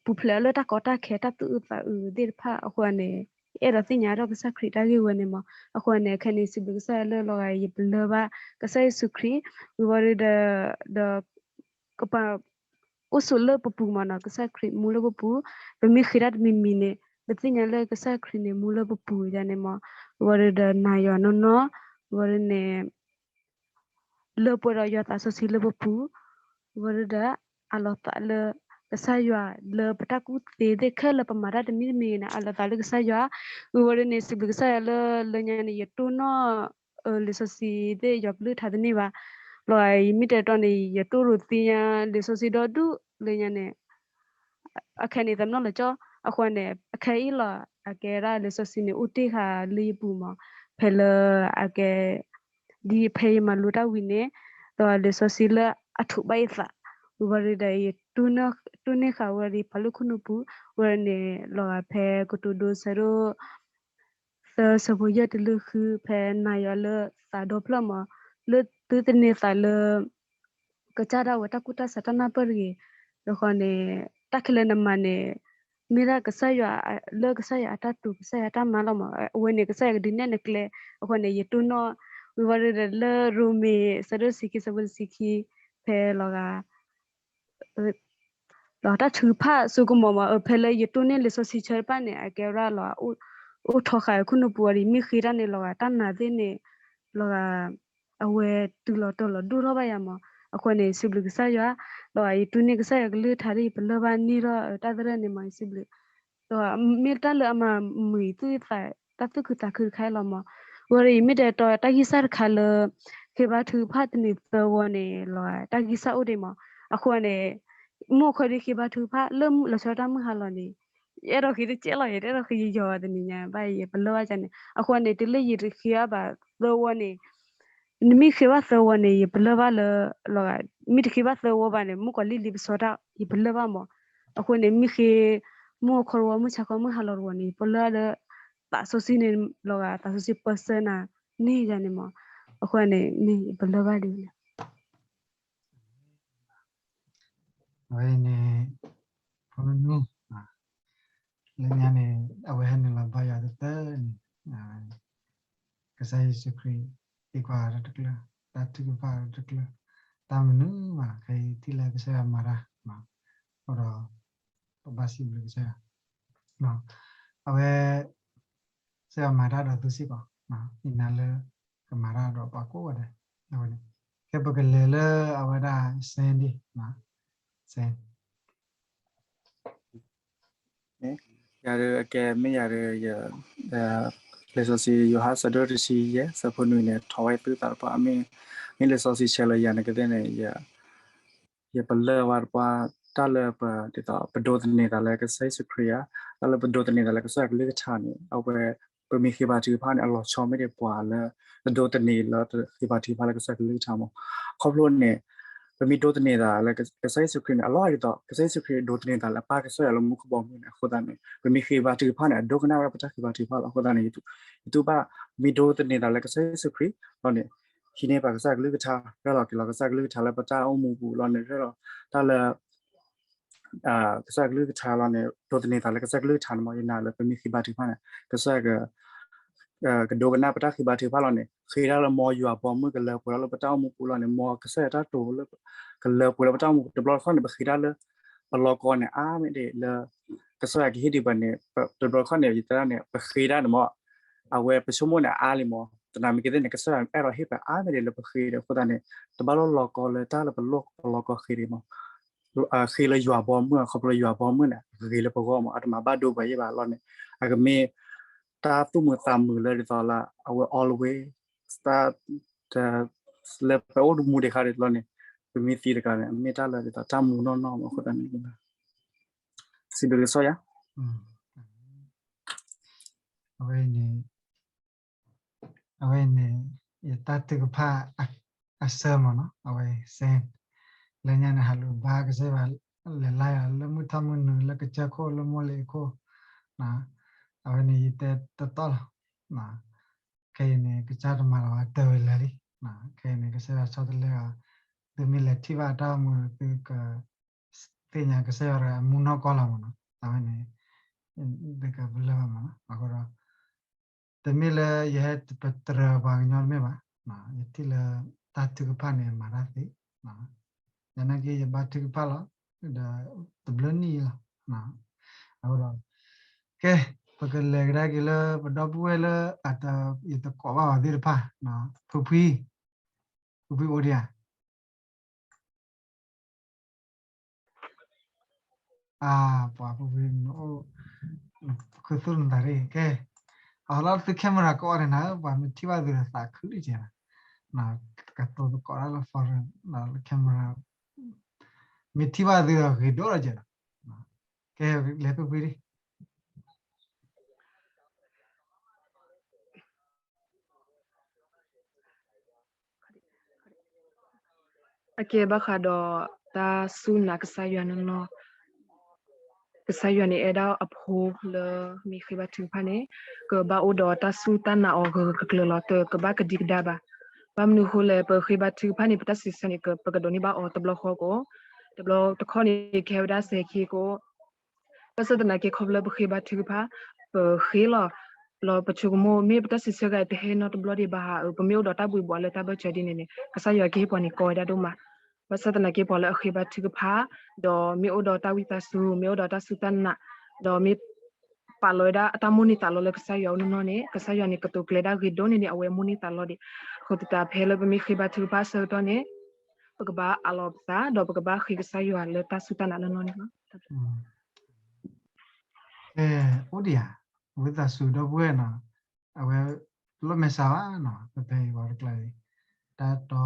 ပူၤဖျဲးအီၤလၢတၢ်ကီတၢ်ခဲ တၢ်သူၣ်အုးသးအုးသ့ၣ်တဖၣ်အဃိန့ၣ် ယအဲၣ်ဒိးသ့ၣ်ညါထီၣ်ကစၢ်ခရံာ်တၢ်ဂ့ၢ်ဝဲန့ၣ်မး. အဃိန့ၣ် ခဲန့ၣ် စံးဘျုးကစၢ်ယွၤလၢလီၤဂာ် ယပလၢၢ်ဘၣ် ကစၢ်ယ့ၣ်ၡူးခရံာ် ဝံၤဝံၤဒီး ဒီး ကပၤ အိၣ်ဆိးလၢပပူၤမးနီၤ ကစၢ်ခရံာ်မူလၢပပူၤ, ပမ့ၢ်ဃ့တၢ်တမံၤမံၤန့ၣ် ပသ့ၣ်ညါလၢကစၢ်ခရံာ်န့ၣ် မူလၢပပူၤယၤန့ၣ်မး, ဝံၤဒီးနာ်ယွၤနီၢ်နီၢ်, ဝံၤဒီးန့ၣ် လၢပှဲၤဒီးယွၤသးစီဆှံလၢပပူၤ, ဝံၤဒီး အးလီၤသးလၢကစၢ်ယွၤ လၢပတၢ်ကူၣ်သ့သ့ၣ်ခဲလၢာ် ပမၤတၢ်တမံၤတမံၤန့ၣ် အးလီၤသးလၢကစၢ်ယွၤ, ဝံၤဝံၤဒီးန့ၣ် စံးဘျုးကစၢ်ယွၤလၢ လၢညါန့ၣ် ယတိၢ်နီၣ် လံာ်စီဆှံသ့ၣ် ယွၤကလုၢ်ကထါတန့ၢ်ဘၣ်, လီၤဂာ် ယမ့ၢ်တဲတီန့ၣ် ယတိၢ်ရိၣ်သ့ၣ်ညါ လံာ်စီဆှံဒီဒူၣ် လၢညါန့ၣ် အခဲန့ၣ် သးပ့ၤနီၣ်လၢကၠီ, အဃိန့ၣ် အခဲအံၤလီၤ အကဲဒၣ်လံာ်စီဆှံန့ၣ် အိၣ်တ့ၢ်ဃာ်လၢယပူၤမး, ဖဲလၢအကဲ ဒ်ဖဲယမၤလိတၢ်ဝံၤန့ၣ် ဒီးလံာ်စီဆှံလၢအထိးဘၣ်ယသး, ဝံၤဘၣ်ဒီး ယတိၢ်န့ၢ်ဃာ်ဝဲဒီး ပှၤလၢခိၣ်နူာ်ပူၤ, ဝဲန့ၣ် လီၤဂာ်ဖဲကတိၤဒိဆၢဒိၣ် သၢဆၢဖိယဲၢ်တုၤလၢဃု ဖဲနၤယွၤလၢသးဒီဖျၢၣ်မး, လၢသုတန့ၤသးလၢ ကစၢ်ဒၣ်ဝဲတၢ်ကူၣ်တၢ်ဆးတၢ်နၢ်ပၢၢ်တဂ့ၤ, အဃိန့ၣ် တၢ်ခဲလၢာ်နမၤန့ၣ် မ့ၢ်ဒၣ်ကစၢ်ယွၤ လၢကစၢ်ယွၤအတၢ်တိာ် ကစၢ်ယွၤအတၢ်မၤလီၤမး, အဝဲန့ၣ် ကစၢ်ယွၤကဒုးနဲၣ်နကျဲ, အဃိန့ၣ် ယတိၢ်နီၣ်, ဝံၤဘၣ်ဒီး လၢရိမ့ၤ ဆၢဒိၣ်တဆံခံ ဆၢဖိတဆံခံ, ဖဲလီၤဂာ် လီၤတၢ်ထုကဖၣ်စိကမီၤမး, အဖဲလၢယတိၢ်န့ၢ်လံာ်စီဆှံဆၢတဖၣ်န့ၣ် အကဲဝဲဒၣ်လီၤ အိၣ်ထီဃာ်ခိၣ်နူာ်ပူၤအီၤဒီး မ့ၢ်ဃ့တၢ်န့ၣ် လီၤဂာ်တၢ်နာ်သ့ၣ်န့ၣ် လီၤဂာ် အဝဲတုၤလီၤတီၤလီၤဒိၣ်ထီၣ်ဘၣ်ယၤမး, အဃိန့ၣ် စံးဘျုးကစၢ်ယွၤ, လီၤဂာ်ယတိၢ်န့ၢ်ကစၢ်ယွၤကလုၢ်ကထါဒီး ယပလၢၢ်ဘၣ်န့ၢ်ထီၣ်တၢ်သရၢၣ်န့ၣ်မး ယစံးဘျုး ဒီးမ့ၢ်တၢ်လၢအမၤမုာ်ယသူၣ်ယသး တၢ်သူၣ်ခုသးခုတခါအံၤလီၤမး, ဝံၤဒီးယမ့ၢ်တဲတီတၢ်ဂံၢ်စၢ်တခါလၢ ဃ့ဘါထုကဖၣ်တနံၤသၢဝီန့ၣ် လီၤဂာ်တၢ်ဂံၢ်စၢ်အိၣ်ဒံးမး, အဃိန့ၣ် မုၢ်အခီဒီးဃ့ဘါထုကဖၣ်လၢလီၤဆီတၢ်မုၢ်ဟါလီၤန့ၣ် ယအဲၣ်ဒိးဃ့တကဲလီၤ ယတအဲၣ်ဒိးဃ့ယယီၤတနံၤညါဘၣ် ယပလၢၢ်ဘၣ်န့ၣ် အဃိန့ၣ် တုၤလၢယတဃ့ဘၣ်ဘၣ်သၢဝီန့ၣ် နမ့ၢ်ဃ့ဘၣ်သၢဝီန့ၣ် ယပလၢၢ်ဘၣ်လၢ လီၤဂာ် မ့ၢ်တဃ့ဘၣ်သၢဝီဘၣ်န့ၣ် မုၣ်ကီၤလံၢ်လံပစီတၢ် ယပလၢၢ်ဘၣ်မး, အဃိန့ၣ် မ့ၢ်ဃ့ မုၢ်အခီတဝီ မုၢ်ဆါခီ မုၢ်ဟါလီၤတဝီန့ၣ် ယပလၢၢ်လၢ သးစီဆှံန့ၣ် လီၤဂာ် သးစီဆှံပၢၢ်ဆၢနၤန့ၣ်ယၤန့ၣ်မး, အဃိန့ၣ် မ့ၢ်ယပလၢၢ်ဘၣ်ဒ်န့ၣ် အဝဲန့ၣ် ဖိနူ လၢညါန့ၣ် အဝဲဟဲနုာ်လီၤဘါယွၤတသၢန့ၣ် ကစၢ်ယ့ၣ်ၡူးခရံာ် သံကွၢ်တကျၢၤ, တၢ်ထုကဖၣ်တကျၢၤ, တၢ်မနုၤမး ခဲအံၤထံၣ်လၢကစၢ်ယွၤမၤတၢ်, အဃိဒီး ပဘၣ်စံးဘျုးကစၢ်ယွၤ, အဝဲ ကစၢ်ယွၤမၤတၢ်ဒီးသုစ့ၢ်ကီး, ယနာ်လၢ ကမၤတၢ်ဒီးပှၤကိးဂၤဒဲး, အဝဲန့ၣ် ကဲပကလဲၤလၢအဝဲဒၣ် စဲဒံၣ် စဲ ယၤဒီးအကဲမ့ၢ်ယၤဒီး ယ လံာ်စီဆှံယိၤဟၣ်ဆၢဒိၣ်တဆံယဲၢ် ဆၢဖိနွံန့ၣ် ထီၣ်ဝဲသုသးတပှၢ် မ့ၢ်လံာ်စီဆှံဆဲးလၢယၤန့ၣ်ကသ့ၣ်န့ၣ် ယပလၢၢ်ဝဲတပှၢ် တၢ်လၢပ ဒ်သိး ပဒိးသန့ၤသးလၢကစၢ်ယ့ၣ်ၡူးခရံာ်ဧါ, တၢ်လၢပဒိးသန့ၤသးလၢကစၢ်ယွၤကလုၢ်ကထါန့ၣ် အဝဲ ပမ့ၢ်ဃ့ဘါထုကဖၣ်န့ၣ် အလီၤဆီမ့ၢ်ဒ်ပှၤလၢ တဒိးသန့ၤလၢတဃ့ဘါထုကဖၣ်လၢကစၢ်ယွၤကလုၢ်ကထါမး. ခီဖျိန့ၣ် ပမ့ၢ်ဒိးသန့ၤသးလၢကစၢ်ယ့ၣ်ၡူးခရံာ်န့ၣ် အလီၢ်ဒ်သိး ကစၢ်ယ့ၣ်ၡူးခရံာ်ဒိးသန့ၤသးလၢအပၢ်ကစၢ်ယွၤလၢမူခိၣ်ဘီမုၢ်န့ၣ် အဃိသတးန့ၣ် ပမ့ၢ်ဃ့ဘါထုကဖၣ်န့ၣ် အဒိကနၣ်ဝဲဒၣ်ပတၢ်ဃ့ဘါထုကဖၣ်လီၤ. အဃိသတးန့ၣ် ယတူၢ်ဘၣ် ပမ့ၢ်ဒိးသန့ၤသးလၢကစၢ်ယ့ၣ်ၡူးခရံာ်လီၤန့ၣ် ဟံးန့ၢ်ပှၤကစၢ်ယွၤကလုၢ်ကထါ ရ့လိာ်က့ၤလီၤကစၢ်ယွၤကလုၢ်ကထါလၢပတၢ်အိၣ်မူပူၤလီၤန့ၣ် ရ့လိာ်တၢ်လၢ ကစၢ်ယွၤကလုၢ်ကထါလီၤန့ၣ် ဒိးသန့ၤသးလၢကစၢ်ယွၤကလုၢ်ကထါန့ၣ်မး ယနာ်လၢပမ့ၢ်ဃ့ဘါထုကဖၣ်န့ၣ် ကစၢ်ယွၤ ကဒိကနၣ်ပတၢ်ဃ့ဘါထုကဖၣ်လီၤန့ၣ် ဃ့တၢ်လၢမ်ယွၤဘီမုၢ် ကလၢပှဲၤလၢပတၢ်အိၣ်မူပူၤလီၤန့ၣ် မ်ကစၢ်ယွၤတၢ်တိာ်လၢ ကလၢပှဲၤလၢပတၢ်အိၣ်မူပူၤ တဘျီတခီၣ်န့ၣ် ပဃ့တၢ်လၢ ပလီၢ်ကီၢ်န့ၣ် အါမ့ၢ်ဒ်လၢ ကစၢ်ယွၤကဟ့ၣ်ဒံးပှၤန့ၣ် တဘျီတခီၣ်န့ၣ် ယတဲဒၣ်န့ၣ် ပဃ့တၢ်န့ၣ်မး အဝဲပဆိကမိၣ်န့ၣ်အါလံမး သနာ်က့သ့ၣ်န့ၣ် ကစၢ်ယွၤအဲၣ်ဒိးဟ့ၣ်ပှၤအါမ့ၢ်ဒ်လၢပဃ့ဒီး အဃိသတးန့ၣ် တဘၣ်လိၣ်လီၤကီလၢတၢ်လၢပလိၣ်ပလီၢ်ကီၢ်ဃ့ဒံးမး ဃ့လၢယွၤဘီမုၢ် ခီဖျိယွၤဘီမုၢ်န့ၣ် ဂ့ၤလၢပဂီၢ်မး အတမၤဘၣ်ဒိပှၤယဲၢ်ဘၣ်လီၤန့ၣ် အကမ့ၢ် တၢ်သူၣ်မုာ်သးမုာ်လၢဒ်သိးလၢ အဝဲ always တၢ် လၢပအိၣ်မူဒံးခါဒ်သိးန့ၣ် ပမ့ၢ်သံတကးန့ၣ် မ့ၢ်တၢ်လၢဒ်သိးတၢ်မူနီၢ်နီၢ်မး အဃိသတးန့ၣ် စံးဘျုးကစၢ်ယွၤ အဝဲန့ၣ် အဝဲန့ၣ် ယတၢ်ထုကဖၣ်အဆၢမးနီၤ အဝဲ စဲ လၢညါန့ၣ် ဟးလူၤဘါကစၢ်ယွၤ လဲၤလၢယွၤ လၢမုၢ်ထီၣ်မုၢ်နုာ် လၢကစၢၢ်ခိၣ် လၢမိၢ်လ့ၣ်အခိၣ် အဝဲန့ၣ် ယတဲတတီၢ်လီၤ ခဲအံၤန့ၣ် ကစၢ်တမၤလၢၤဝဲတၢ်ဝဲလၢာ်လံ ခဲအံၤန့ၣ် ကစၢ်ယွၤဆီတလဲအီၤ သုမ့ၢ်လဲၤထံၣ်ဘၣ်တၢ်အိၣ်မူ သုက သ့ၣ်ညါကစၢ်ယွၤတဂၤအမူနီၢ်ကီၢ်လီၤမးနီၤ အဝဲန့ၣ် သုကပလၢၢ်ဘၣ်မးနီၤ အဃိဒီး တမ့ၢ်လၢယဟဲပတြၢၤပှၤကညီတမ့ၢ်ဘၣ် ယထံၣ်လၢတၢ်ထုကဖၣ်န့ၣ် မၤတၢ်သ့ ယနာ်က့ ယဘါထုကဖၣ်လီၤ ဒီး တဘျုးနံၣ်လီၤ အဃိဒီး ကဲ ပကလဲၤကဒါက့ၤလၢ ပဒီပုၢ်ဝဲၢ်လၢ အတ ယတကိးဘၣ်အီၤသ့ၣ်တဖၣ် ဖုဖှံ ဖုဖှံအိၣ်ဒံးဧါ အၢ ပှၤဖုဖှံ နအိၣ် ခုသူၣ်နသးရ့ၣ် ကဲ အလီၢ်သု camera ကအီၣ်န့ၣ်နၤ ပှၤမ့ၢ်ထံၣ်ဘၣ်သုဒီးသးခုဒံးကဲနၤ ကတိၤသကိးတၢ်လၢ foreign လၢ camera မ့ၢ်ထံၣ်ဘၣ်သုဒီးဂ့ၤဒိၣ်လီၤကဲနၤ ကဲ လဲၤဖုဖှံဒံး အကဲဘၣ်ဃးဒီးတၢ်စူၢ်နာ်ကစၢ်ယွၤနီၢ်နီၢ်, ကစၢ်ယွၤန့ၣ်အဲၣ်ဒၣ်အဖိလၢမ့ၢ်ဃ့ဘါထုကဖၣ်န့ၣ် ကဘၣ်အိၣ်ဒီးတၢ်စူၢ်တၢ်နာ်အီၤဂၢၢ်ဂၢၢ်ကျၢၤကျၢၤလီၤ. တကဘၣ်ကဒံကဒါဘၣ်. ဘၣ်မနုၤအဃိလဲၣ်, ပဃ့ဘါထုကဖၣ်န့ၣ် ပတၢ်စံးဆၢန့ၣ် ပကဒိးန့ၢ်ဘၣ်အီၤတဘျီဃီကအိၣ်, တဘျီတခီၣ်န့ၣ် ကဟဲဝဲဒၣ်စဲၤခံကအိၣ်, ဘၣ်ဆၣ်သနာ်က့ ခီဖျိလၢပဃ့ဘါထုကဖၣ်, ပဃ့လီၤ, လီၤပဆိကမိၣ် မ့ၢ်ပတၢ်စံးဆၢဂၤတဟဲနီတဘျီဒံးဘၣ်ဧါ, ပမ့ၢ်အိၣ်ဒီးတၢ်ဘှံးဘှီးလၢတၢ်ဘၢၣ်စၢၤဒ်န့ၣ်န့ၣ် ကစၢ်ယွၤကဟ့ၣ်ပှၤန့ၣ်ကီဝဲဒၣ်ဒိၣ်မး. ဘၣ်ဆၣ်သနာ်က့ ပှၤလၢအဃ့ဘါထုကဖၣ်, ဒီးမ့ၢ်အိၣ်ဒီးတၢ်ဝံသးစူၤ, မ့ၢ်အိၣ်ဒီးတၢ်စူၢ်တၢ်နာ်, ဒီးမ့ၢ်ပာ်လီၤဝဲဒၣ်အတၢ်မိၣ်န့ၢ်သးလီလၢကစၢ်ယွၤအအိၣ်နီၢ်နီၢ်န့ၣ် ကစၢ်ယွၤန့ၣ်ကတိၤကျဲဒၣ်ဂ့ၤဒိၣ်န့ၢ်ဒံးအဝဲအမိၣ်န့ၢ်သးလီဒံး. အဃိသတး ဖဲလၢပမ့ၢ်ဃ့ဘါထုကဖၣ်အဆၢကတီၢ်န့ၣ် ပကဘၣ်အးလီၤပသး ဒီးပကဘၣ်ဃ့ကစၢ်ယွၤလၢတၢ်စူၢ်တၢ်နာ်နီၢ်နီၢ်န့ၣ်လီၤ. အိၣ်ဒံးဧါ, ဝံသးစူၤဒီပုၢ်ဝဲၢ်နီၤ, အဝဲလီၢ်မဲာ်ဆှးဘၣ်နီၤ, ပဖဲအံၤပှၤတကျါအံၤ တၢ်တီ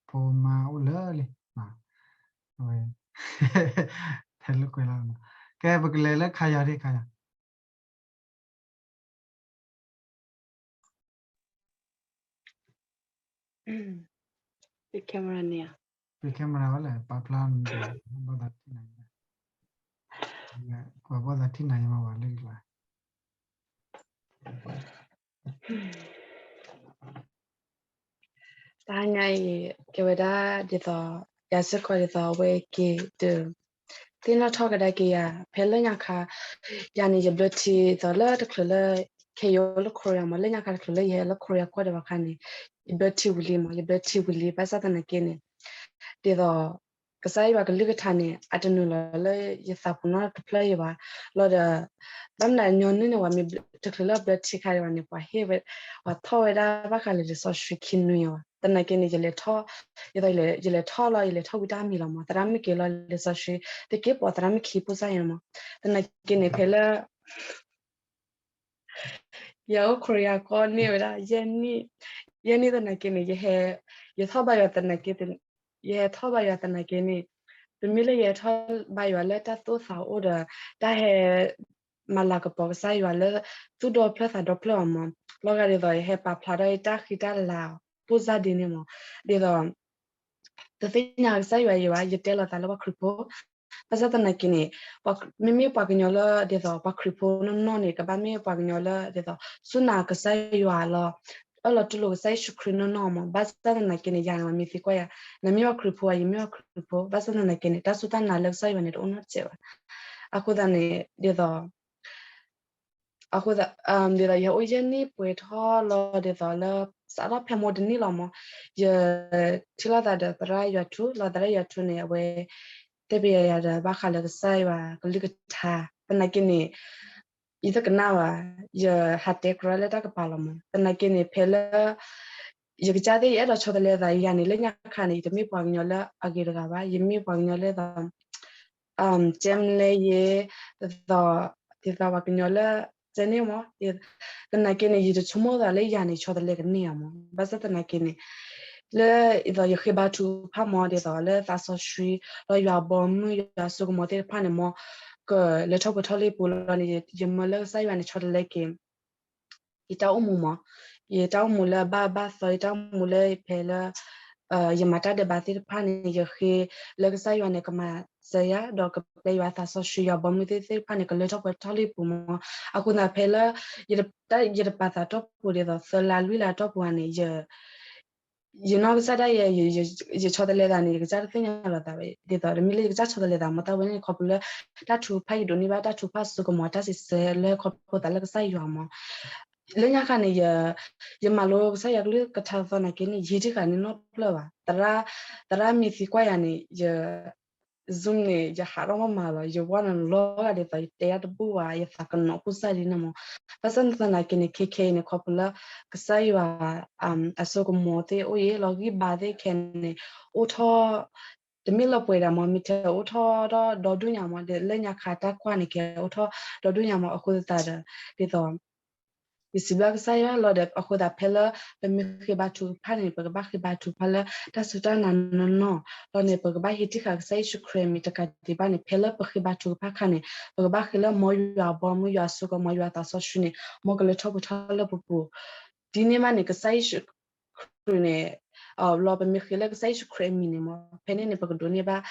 ဖိမါအိၣ်လၢာ်လံ, အဝဲ ထဲလၢကွဲးလီၤ, ကဲ ပကလဲၤလၢခါယၤဒံး ခါယၤ camera န့ၣ်, ပ camera ဝဲလဲၣ်, ပာ်ဖျါ ဘၣ်သးထံၣ်နၤ, ပှၤဘၣ်သးထံၣ်နၤယမၤဝဲလၢကျါ တဟါညါအံၤ ကဲဝဲဒၣ်ဒ်သိး ယၤစ့ၢ်ကီးဒ်သိးအဝဲက့ၤဒုး သ့ၣ်နီၣ်ထီၣ်ကဒါက့ၤယၤ ဖဲလၢညါခါ ယၤန့ၣ် ယဘျၢထံဒ်သိးလၢတချုးလၢ ခဲအံၤယအိၣ်လၢ Korea မး လၢညါခါတချုးလၢယဟဲလၢ Korea ကီၢ်ဒဲးဘၣ်ခါန့ၣ် ယဘျၢထံဝံၤလံမး ယဘျၢထံဝံၤလံ ဘၣ်ဆၣ်သနာ်က့န့ၣ် ဒ်သိး ကစၢ်ယွၤကလုၢ်ကထါန့ၣ် အတနုာ်လီၤလၢယသးပူၤနီတဖျၢၣ်အံၤဘၣ် လီၤဒီး ဘၣ်မနုၤညီနုၢ်န့ၣ် ပှၤမ့ၢ်တချုးလၢဘျၢထံခါဒံးဘၣ်န့ၣ် ပှၤဟ့ၣ်ဝဲ ပှၤထီၣ်ဝဲဒၣ်ဘၣ်ဃးလၢလံာ်စီဆှံခံနွံအံၤဘၣ် သနာ်က့န့ၣ် ယလဲၤထီၣ် ဒ်သိး ယလဲၤထီၣ်လီၤ ယလဲၤထီၣ်ဝံတၢ်မံၤလီၤမး သရၣ်မုၣ်က့ၤလီၤလံာ်စီဆှံ သုက့ၤပိာ်သရၣ်မုၣ်ခံပူၤစၢ်ယဲမး သနာ်က့န့ၣ် ဖဲလၢ ယအိၣ် Korea ကီၢ်န့ၢ်ဝဲဒၣ် ယဲၢ်နံၣ် ယဲၢ်နံၣ်သနာ်က့န့ၣ် ယဟဲ ယထီၣ်ဘါယွၤသနာ်က့ ယဟဲထီၣ်ဘါယွၤသနာ်က့န့ၣ် တမ့ၢ်လၢယဟဲထီၣ်ဘါယွၤလၢတၢ်သိၣ်သးအိၣ်ဒီး တၢ်ဟဲ မၤလၤကပီၤကစၢ်ယွၤလၢ သူၣ်ဒီဖျၢၣ်သးဒီဖျၢၣ်အီၤမး လီၤဂာ်ဒ်သိး ယဟဲပာ်ဖျါထီၣ်ယတၢ်ဃံတၢ်လၤ ပိၢ်စၢ်ဒ်န့ၣ်မး ဒ်သိး တသ့ၣ်ညါကစၢ်ယွၤယံၤဘၣ် ယတဲလီၤသးလၢပှၤခရံာ်ဖိ ဘၣ်ဆၣ်သနာ်က့န့ၣ် မ့မ့ၢ်ပှၤကညီလၢဒ်သိး ပှၤခရံာ်ဖိနီၢ်နီၢ်န့ၣ် ကဘၣ်မ့ၢ်ပှၤကညီလၢဒ်သိး စူၢ်နာ်ကစၢ်ယွၤလီၤ အၢၣ်လီၤတူၢ်လိာ်ကစၢ်ယ့ၣ်ၡူးခရံာ်နီၢ်နီၢ်မး ဘၣ်ဆၣ်သနာ်က့န့ၣ် ယၤန့ၣ် မ့ၢ်သံကွၢ်ယၤ နမ့ၢ်ပှၤခရံာ်ဖိဧါ ယမ့ၢ်ပှၤခရံာ်ဖိ ဘၣ်ဆၣ်သနာ်က့န့ၣ် တၢ်စူၢ်တၢ်နာ်လၢကစၢ်ယွၤန့ၣ် တအိၣ်နီတစဲးဘၣ် အဃိသတးန့ၣ် ဒ်သိး အဃိသတး ဒ်သိးယအိၣ်ယဲၢ်နံၣ်ပှဲၤထီၣ်လီၤ ဒ်သိးလၢ စးထီၣ်ဖဲမိၢ်တနံၣ်လီၤမး ယထံၣ်လိာ်သးဒီးသရၣ်ယွၤထူ လီၤသရၣ်ယွၤထူန့ၣ် အဝဲ တဲပယၤယၤဒီး ဘၣ်ဃးလၢကစၢ်ယွၤကလုၢ်ကထါ သနာ်က့န့ၣ် ယတကနၣ်ဘၣ် ယဟးတဲကရၢလၢတၢ်ကပၤလီၤမး သနာ်က့န့ၣ် ဖဲလၢ ယကစၢ်သ့ၣ် ယအဲၣ်ဒိးဆီတလဲသး ယၤန့ၣ် လၢညါခါန့ၣ် ယတမ့ၢ်ပှၤကညီလၢအဂ့ၤတဂၤဘၣ် ယမ့ၢ်ပှၤကညီလၢ ကဲမလဲယ့ ဒ်သိး ဒ်သိးပှၤကညီလၢ ကဲန့ၣ်မး သနာ်က့န့ၣ် ယတဆိကမိၣ်သးလၢယၤန့ၣ် ဆီတလဲကန့ၢ်ဧါမး ဘၣ်ဆၣ်သနာ်က့န့ၣ် လၢဒ်သိးယဃ့ဘါထုကဖၣ်မး ဒ်သိးလၢသးစီဆှံ ဒီးယွၤဘီမုၢ် ယွၤစိကမီၤသ့ၣ်တဖၣ်န့ၣ်မး ကလၢထီၣ်ပှဲၤထီၣ်လံပူၤလီၤန့ၣ် ယမၢလၢကစၢ်ယွၤန့ၣ် ဆီတလဲက့ၤ ယတၢ်အိၣ်မူမး ယတၢ်အိၣ်မူလၢအဘၣ်အဘၣ်သီ ယတၢ်အိၣ်မူလၢဖဲလၢ ယမၤတၢ်ဒဲးဘးသ့ၣ်တဖၣ်န့ၣ် ယဃ့လၢကစၢ်ယွၤန့ၣ် ကမၤစၢၤယၤ ဒီးကပျဲယွၤသးစီဆှံ ယွၤဘီမုၢ်သ့ၣ်တဖၣ်န့ၣ် ကလၢထီၣ်ပှဲၤထီၣ်လံပူၤမး အဃိသတးဖဲလၢ ယတပာ်သးတီၢ်ပူၤဒ်သိး သၢလါလွံၢ်လါတီၢ်ပူၤဧါန့ၣ် ယနီၢ်ကစၢ်ဒၣ်ယဲ ယဆီတလဲသးန့ၣ် ယကစၢ်တသ့ၣ်ညါလီၤသးဝဲ ဒ်သိးတမ့ၢ်လၢယကစၢ်ဆီတလဲသးမး တၢ်ဝဲန့ၣ်ခီဖျိလၢ တၢ်ထုကဖၣ်ယဒိးန့ၢ်ဘၣ် တၢ်ထုကဖၣ်စိကမီၤ တၢ်စံးဆၢလၢခီဖျိသးလၢကစၢ်ယွၤမး လၢညါခါန့ၣ် ယမၤလိကစၢ်ယွၤကလုၢ်ကထါသနာ်က့န့ၣ် ယဟံးတံၢ်ဃာ်န့ၣ်နီတဖျၢၣ်ဘၣ် သရၣ်မ့ၢ်သံကွၢ်ယၤန့ၣ် ယ Zoom န့ၣ် ယဟးထီၣ်မးမးလီၤ ယဝဲန့ၣ်လီၤဂာ်ဒ်သိးယတဲတၢ်တဘူၣ်ဘၣ် ယသးကနီၤအိၣ်စၢ်ဒ်န့ၣ်မး ဘၣ်ဆၣ်သနာ်က့န့ၣ် ခဲခဲအံၤန့ၣ် ခီဖျိလၢ ကစၢ်ယွၤ အစိကမီၤသ့ၣ်အိၣ်အံၤ လီၤဂံၢ်ဘါသ့ၣ်ခဲန့ၣ် အိၣ်ထီၣ် တမ့ၢ်လၢပှဲၤဒၣ်မး မ့ၢ်ထဲအိၣ်ထီၣ်ဒီဒူၣ်ညါမး လၢညါခါတၢ်ကွၢ်န့ၣ် ကဲအိၣ်ထီၣ်ဒီဒူၣ်ညါမး အဃိသတးဒီး ဒ်သိး ယစံးဘျုးကစၢ်ယွၤလီၤဒီး အဃိသတးဖဲလၢ ပမ့ၢ်ဃ့ဘါထုကဖၣ်န့ၣ် ပကဘၣ်ဃ့ဘါထုကဖၣ်လၢ တၢ်စူၢ်တၢ်နာ်နီၢ်နီၢ် လီၤန့ၣ် ပကဘၣ်ဟံးတံၢ်ဃာ်ကစၢ်ယ့ၣ်ၡူးခရံာ်မံၤတကးဒံးဘၣ်န့ၣ် ဖဲလၢပဃ့ဘါထုကဖၣ်ခါန့ၣ် ပကဘၣ်ဃ့လၢမ်ယွၤဘီမုၢ် ယွၤစိကမီၤ ယွၤသးစီဆှံန့ၣ် မ်ကလၢထီၣ်ပှဲၤထီၣ်လၢပပူၤ ဒ်န့ၣ်မးန့ၣ် ကစၢ်ယ့ၣ်ၡူးခရံာ်န့ၣ် လီၤပမ့ၢ်ဃ့လၢကစၢ်ယ့ၣ်ၡူးခရံာ်အမံၤန့ၣ်မး ဖဲန့ၣ်န့ၣ် ပကဒိးန့ၢ်ဘၣ်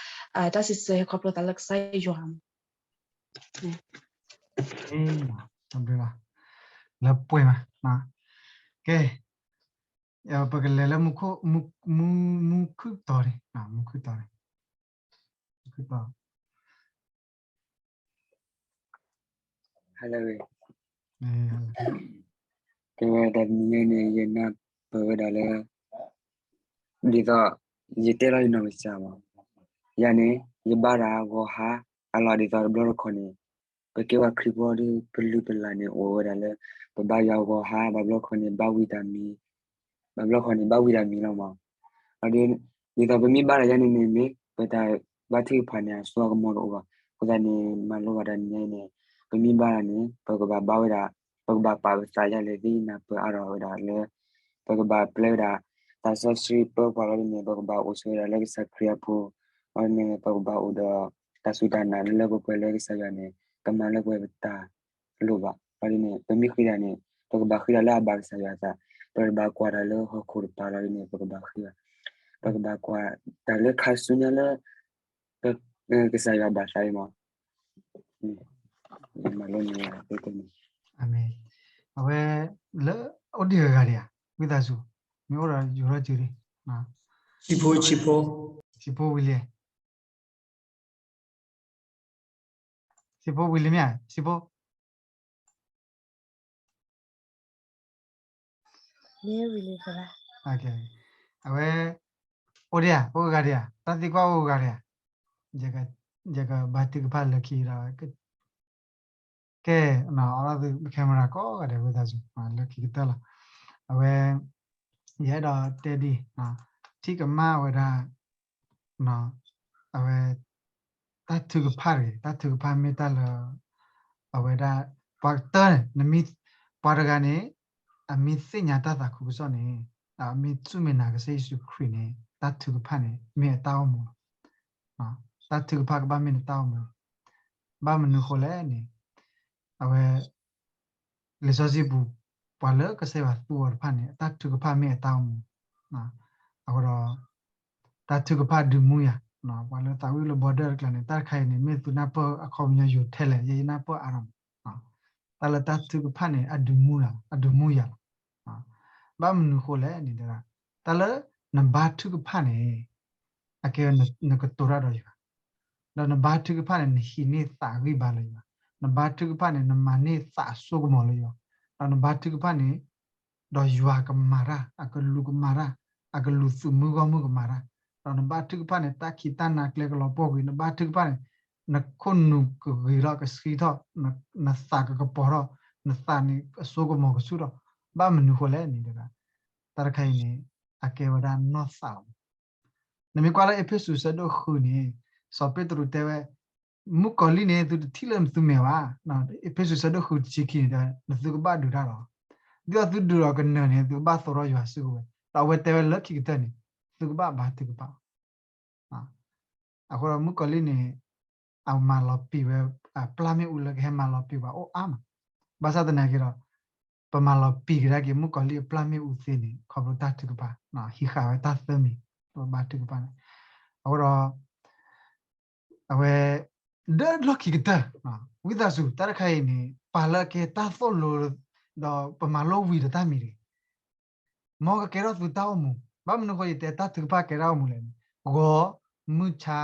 တၢ်စံးဆၢဟဲခီဖျိသးလၢကစၢ်ယွၤမး လၢပှဲၤမး, ကဲ, ပကလဲၤလၢ မူခုၣ်တီၤန့ၣ်, မူခုၣ်တီၤန့ၣ်, မူခုၣ်တီၤ, ကဲဝဲတနံၤညါန့ၣ် ယနၢ်ပၢၢ်ဝဲဒၣ်လၢ ဒ်သိး ယတဲလီၤယနီၢ်ကစၢ်မး, ယၤန့ၣ် ယဘါဒၣ်ဂီၤဟါ အလီၢ်ဒ်သိးတဘျီတခီၣ်န့ၣ် ပကဲဝဲခရံာ်ဖိဒီး ပလုၢ်ပလၢ်န့ၣ် အိၣ်ဝဲဒၣ်လၢ ပဘါယွၤဂီၤဟါ ဘၣ်ဘျီခီၣ်န့ၣ် ဘါဝံၤတၢ်မံၤ, ဘၣ်ဘျီခီၣ်န့ၣ် ဘါဝံၤတၢ်မံၤလီၤမး. ဒ်သိးပမ့ၢ်ဘါဒၣ်ယၤန့ၣ်န့ၣ်မ့ၢ် ပတၢ်ဘါထုကဖၣ်န့ၣ် အစိအကမီၤတအိၣ်ဘၣ်. အဃိသတးန့ၣ် မၤလိဘၣ်တၢ်နံၤညါအံၤန့ၣ် ပမ့ၢ်ဘါဒၣ်န့ၣ် ပကဘၣ်ဘါဝဲဒၣ်, ပကဘၣ်ပာ်ပသးယၤလဲၣ်သ့ၣ်နၢ်ပၢၢ်အါထီၣ်ဝဲဒၣ်လၢ ပကဘၣ်ပျဲဝဲဒၣ် တၢ်စီဆှံပၢပှၤလီၤဒ်န့ၣ် ပကဘၣ်အိၣ်ဆိးဝဲဒၣ်လၢကစၢ်ခရံာ်အပူၤ, လီၤဒ်န့ၣ် ပကဘၣ်အိၣ်ဒီး တၢ်စူၢ်တၢ်နာ်လၢလၢပှဲၤပှဲၤလၢကစၢ်ယွၤန့ၣ် ကမၤလၢပှဲၤပတၢ်လိၣ်ဘၣ်. လီၤဒ်န့ၣ် ပမ့ၢ်ဃ့တၢ်န့ၣ် ပကဘၣ်ဃ့တၢ်လၢအဘၣ်ကစၢ်ယွၤအသး, ပတဘၣ်ကွၢ်တၢ်လၢဟီၣ်ခိၣ်တပၤလီၤဒ်န့ၣ် ပကဘၣ်ဃ့ဘၣ်, ပကဘၣ်ကွၢ်တၢ်လၢခါဆူညါလၢ ကစၢ်ယွၤဘၣ်သးအံၤမး, မၤလိန့ၣ်, အဝဲ လၢ အိၣ်ဒံးဂၤဂၤဒံးဧါ, ဝံသးစူၤ, မ့ၢ်အိၣ်ဒီးယိၤထီၣ်စုဒံး, ဆံးဖိ, ဆံးဖိဝံၤလံ, ဆံးဖိဝံၤလံမ့ၢ်ဧါ, ဆံးဖိ လၢဝံၤလံသရၣ်, အဝဲ အိၣ်ဒံးဧါ, အိၣ်ဂၤဒံးဧါ, တၢ်သံကွၢ်အိၣ်ဂၤဒံးဧါ, ယကဘါထုကဖၣ်လၢခံဒီး ကဲ, အီၣ်လီၤသု camera ကိးဂၤဒဲး ဝံသးစူၤ လၢခံကတၢၢ်လီၤ. အဝဲ ယအဲၣ်ဒိးတဲဒ်အံၤ, ထံၣ်ကမၣ်ဝဲဒၣ် အဝဲ တၢ်ထုကဖၣ်တဂ့ၤ, တၢ်ထုကဖၣ်မ့ၢ်တၢ်လၢ အဝဲဒၣ် ပှၤကတၢၢ်န့ၣ် နမ့ၢ် ပှၤတဂၤန့ၣ် အမ့ၢ်သ့ၣ်ညါတၢ်သးခုကစီၣ်န့ၣ် အမ့ၢ်စူၢ်မ့ၢ်နာ်ကစၢ်ယ့ၣ်ၡူးခရံာ်န့ၣ် တၢ်ထုကဖၣ်န့ၣ် မ့ၢ်အတၢ်အိၣ်မူလီၤ. တၢ်ထုကဖၣ်ကဘၣ်မ့ၢ်နတၢ်အိၣ်မူလီၤ. ဘၣ်မနုၤဃိလဲၣ်န့ၣ် အဝဲ လံာ်စီဆှံပူၤ ပှၤလၢကစၢ်ယွၤသူအီၤတဖၣ်န့ၣ် အတၢ်ထုကဖၣ်မ့ၢ်အတၢ်အိၣ်မူ, အဃိဒီး တၢ်ထုကဖၣ်ဒုးမူယၤ, ပှၤလၢသးဝံၣ်လၢ border တကျါန့ၣ် တၢ်တခါအံၤန့ၣ် မ့ၢ်သုနၢ်ပၢၢ်အခီပညီယိၤထဲလဲၣ်, ယဲယနၢ်ပၢၢ်အါထီၣ်မး, တၢ်လၢတၢ်ထုကဖၣ်န့ၣ် အဒုးမူလီၤ, အဒုးမူယၤလီၤ. ဘၣ်မနုၤဃိလဲၣ်န့ၣ် တၢ်လၢနဘါထုကဖၣ်န့ၣ် အကဲဝဲနကတိၤတၢ်ဒီးယွၤ, ဒီးနဘါထုကဖၣ်န့ၣ် နဟံးန့ၢ်သးဂံၢ်ဘါလၢယွၤ, နဘါထုကဖၣ်န့ၣ် နမၤန့ၢ်သးအစိကမီၤလၢယွၤ, ဒီးနဘါထုကဖၣ်န့ၣ် ဒီးယွၤကမၤတၢ်, အကလူးကမၤတၢ်, အကလူးသုးမုၢ်ဂီၢ်မုၢ်ကမၤတၢ်, ဒီးနဘါထုကဖၣ်န့ၣ် တၢ်ခံးတၢ်နၤကျဲကလီၤပှီၢ်ကွံာ်, နဘါထုကဖၣ်န့ၣ် နခိၣ်နူာ်ကဂ့ၤထီၣ်ကဆှံထီၣ်, နသးကကပီၤထီၣ်, နသးန့ၣ်အစိကမီၤကဆူၣ်ထီၣ်, ဘၣ်မနုၤဃိလဲၣ်န့ၣ် တၢ်တခါအံၤန့ၣ် အကဲဝဲဒၣ်နီၢ်သးလီၤ. နမ့ၢ်ကွၢ်လၢအ့းဖ့းစူးဆၢဒိၣ်ဃုန့ၣ် စီၤပ့းတရူးတဲဝဲ မုၣ်ကီၤလံၢ်န့ၣ် သုတထံၣ်လၢသုမဲာ်ဘၣ်. အ့းဖ့းစူးဆၢဒိၣ်ဃုတဆံခံန့ၣ် တဲဝဲ နသုကဘၣ်ဒုးတၢ်လီၤ. ဒ်သိးသုဒုးဒီးကနၢၤန့ၣ် သုကဘၣ်သိးထီၣ်ယွၤစုကဝဲၤ, ဒီးအဝဲတဲဝဲလၢခံကတၢၢ်န့ၣ် သုကဘၣ်ဘါထုကဖၣ် အဃိဒီးမုၣ်ကီၤလံၢ်န့ၣ် အမၤလီၤပံာ်ဝဲ ပျၢ်မ့ၣ်အူလၢကဟဲမၤလီၤပံာ်ပှၤအိၣ်အါမး. ဘၣ်ဆၣ်သနာ်က့ဒီး ပမၤလီၤပံာ်ကဒါက့ၤမုၣ်ကီၤလံၢ်အပျၢ်မ့ၣ်အူသ့န့ၣ် ခီဖျိတၢ်ထုကဖၣ် ဟံးဃာ်ဝဲတၢ်သၢမံၤ ပဘါထုကဖၣ်န့ၣ်. အဃိဒီး အဝဲ ဒၢလီၢ်ခံကတၢၢ် ဝံသးစူၤ တၢ်တခါအံၤန့ၣ် ပာ်လၢကဲတၢ်သိၣ်လိ ဒီးပမၤလိဝံၤဒီးတၢ်မံၤတဂ့ၤ. မ်ကကဲထီၣ်သုတၢ်အိၣ်မူ, ဘၣ်မနုၤဃိယတဲတၢ်ထုကဖၣ်ကဲတၢ်အိၣ်မူလဲၣ်န့ၣ် ဂီၤ, မုၢ်ဆါ,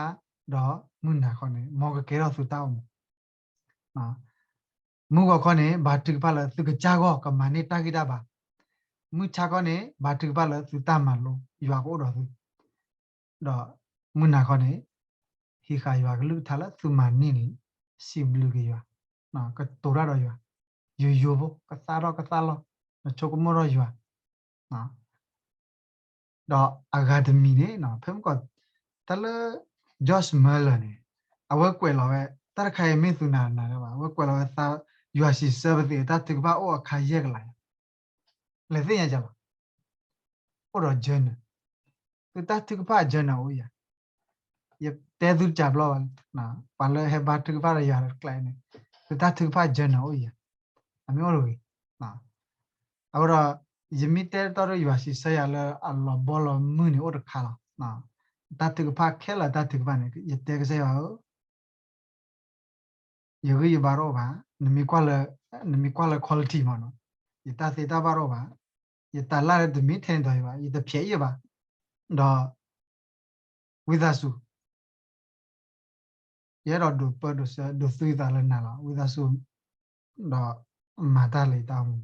ဒီးမုၢ်နၤခီန့ၣ် မ်ကကဲထီၣ်သုတၢ်အိၣ်မူ. မုၢ်ဂီၤခီန့ၣ် ဘါထုကဖၣ်လၢသုကစၢ်ဂီၢ်ကမၤန့ၢ်တၢ်ဂံၢ်တၢ်ဘါ, မုၢ်ဆါခီန့ၣ် ဘါထုကဖၣ်လၢသုတၢ်မၤလိ ယွၤကအိၣ်ဒီးသု ဒီးမုၢ်နၤခီန့ၣ် ဟံးဃာ်ယွၤကလုၢ်ကထါလၢသုမၤန့ၢ်န့ၣ် စံးဘျုးက့ၤယွၤ, ကတိၤတၢ်ဒီးယွၤ, ယိယိဖိ ကသါထီၣ်ကသါလီၤ, နဆိကမိၣ်ထီၣ်ယွၤ ဒီးအဂၤတမံၤန့ၣ် ဖဲမုၢ်ကီၢ် တၢ်လၢ George Muller န့ၣ် အဝဲကွဲးလီၤဝဲ တၢ်တခါအံၤမ့ၢ်သုနၤနၤလၢၤဘၣ်, အဝဲကွဲးလီၤဝဲ ယွၤစံးဆၢပသ့ၣ်တၢ်ထုကဖၣ်အိၣ်အခါယဲၢ်ကလးယၤ လဲၤသ့ၣ်ညါကလီၤ, အိၣ်ဒီး journal, သုတၢ်ထုကဖၣ် journal အိၣ်ယၤ, ယတဲသုတကးဘျီဘၣ်, ပှၤလၢဟဲဘါထုကဖၣ်ဒီးယွၤတကျါန့ၣ် သုတၢ်ထုကဖၣ် journal အိၣ်ယၤ, အမ့ၢ်အိၣ်တဂ့ၤ, အဃိဒီး ယမ့ၢ်တဲတၢ်ဒီးယွၤစံးဆၢယၤလၢအလီၤဘီလီၤမုၢ်န့ၣ်အိၣ်တခါလီၤ. တၢ်ထုကဖၣ်ခဲလၢာ်တၢ်ထုကဖၣ်န့ၣ် ယတဲကစၢ်ယွၤဧၢ ယဂံၢ်ယဘါတအိၣ်ဘၣ်, နမ့ၢ်ကွၢ်လၢ နမ့ၢ်ကွၢ်လၢ quality မးနီၤ, ယတၢ်သ့တၢ်ဘၣ်တအိၣ်ဘၣ်, ယတၢ်လၢ်လၢတမ့ၢ်ထဲန့ၣ်ဒီးယဘၣ်, ယတဖျဲးအံၤဘၣ်, ဒီး ဝံသးစူၤ ယအဲၣ်ဒိးဒိးပၢဒိးစၢဒိးသူယသးလၢနၤလီၤ. ဝံသးစူၤ ဒီးမၤတၢ်လၢယတၢ်အိၣ်မူ,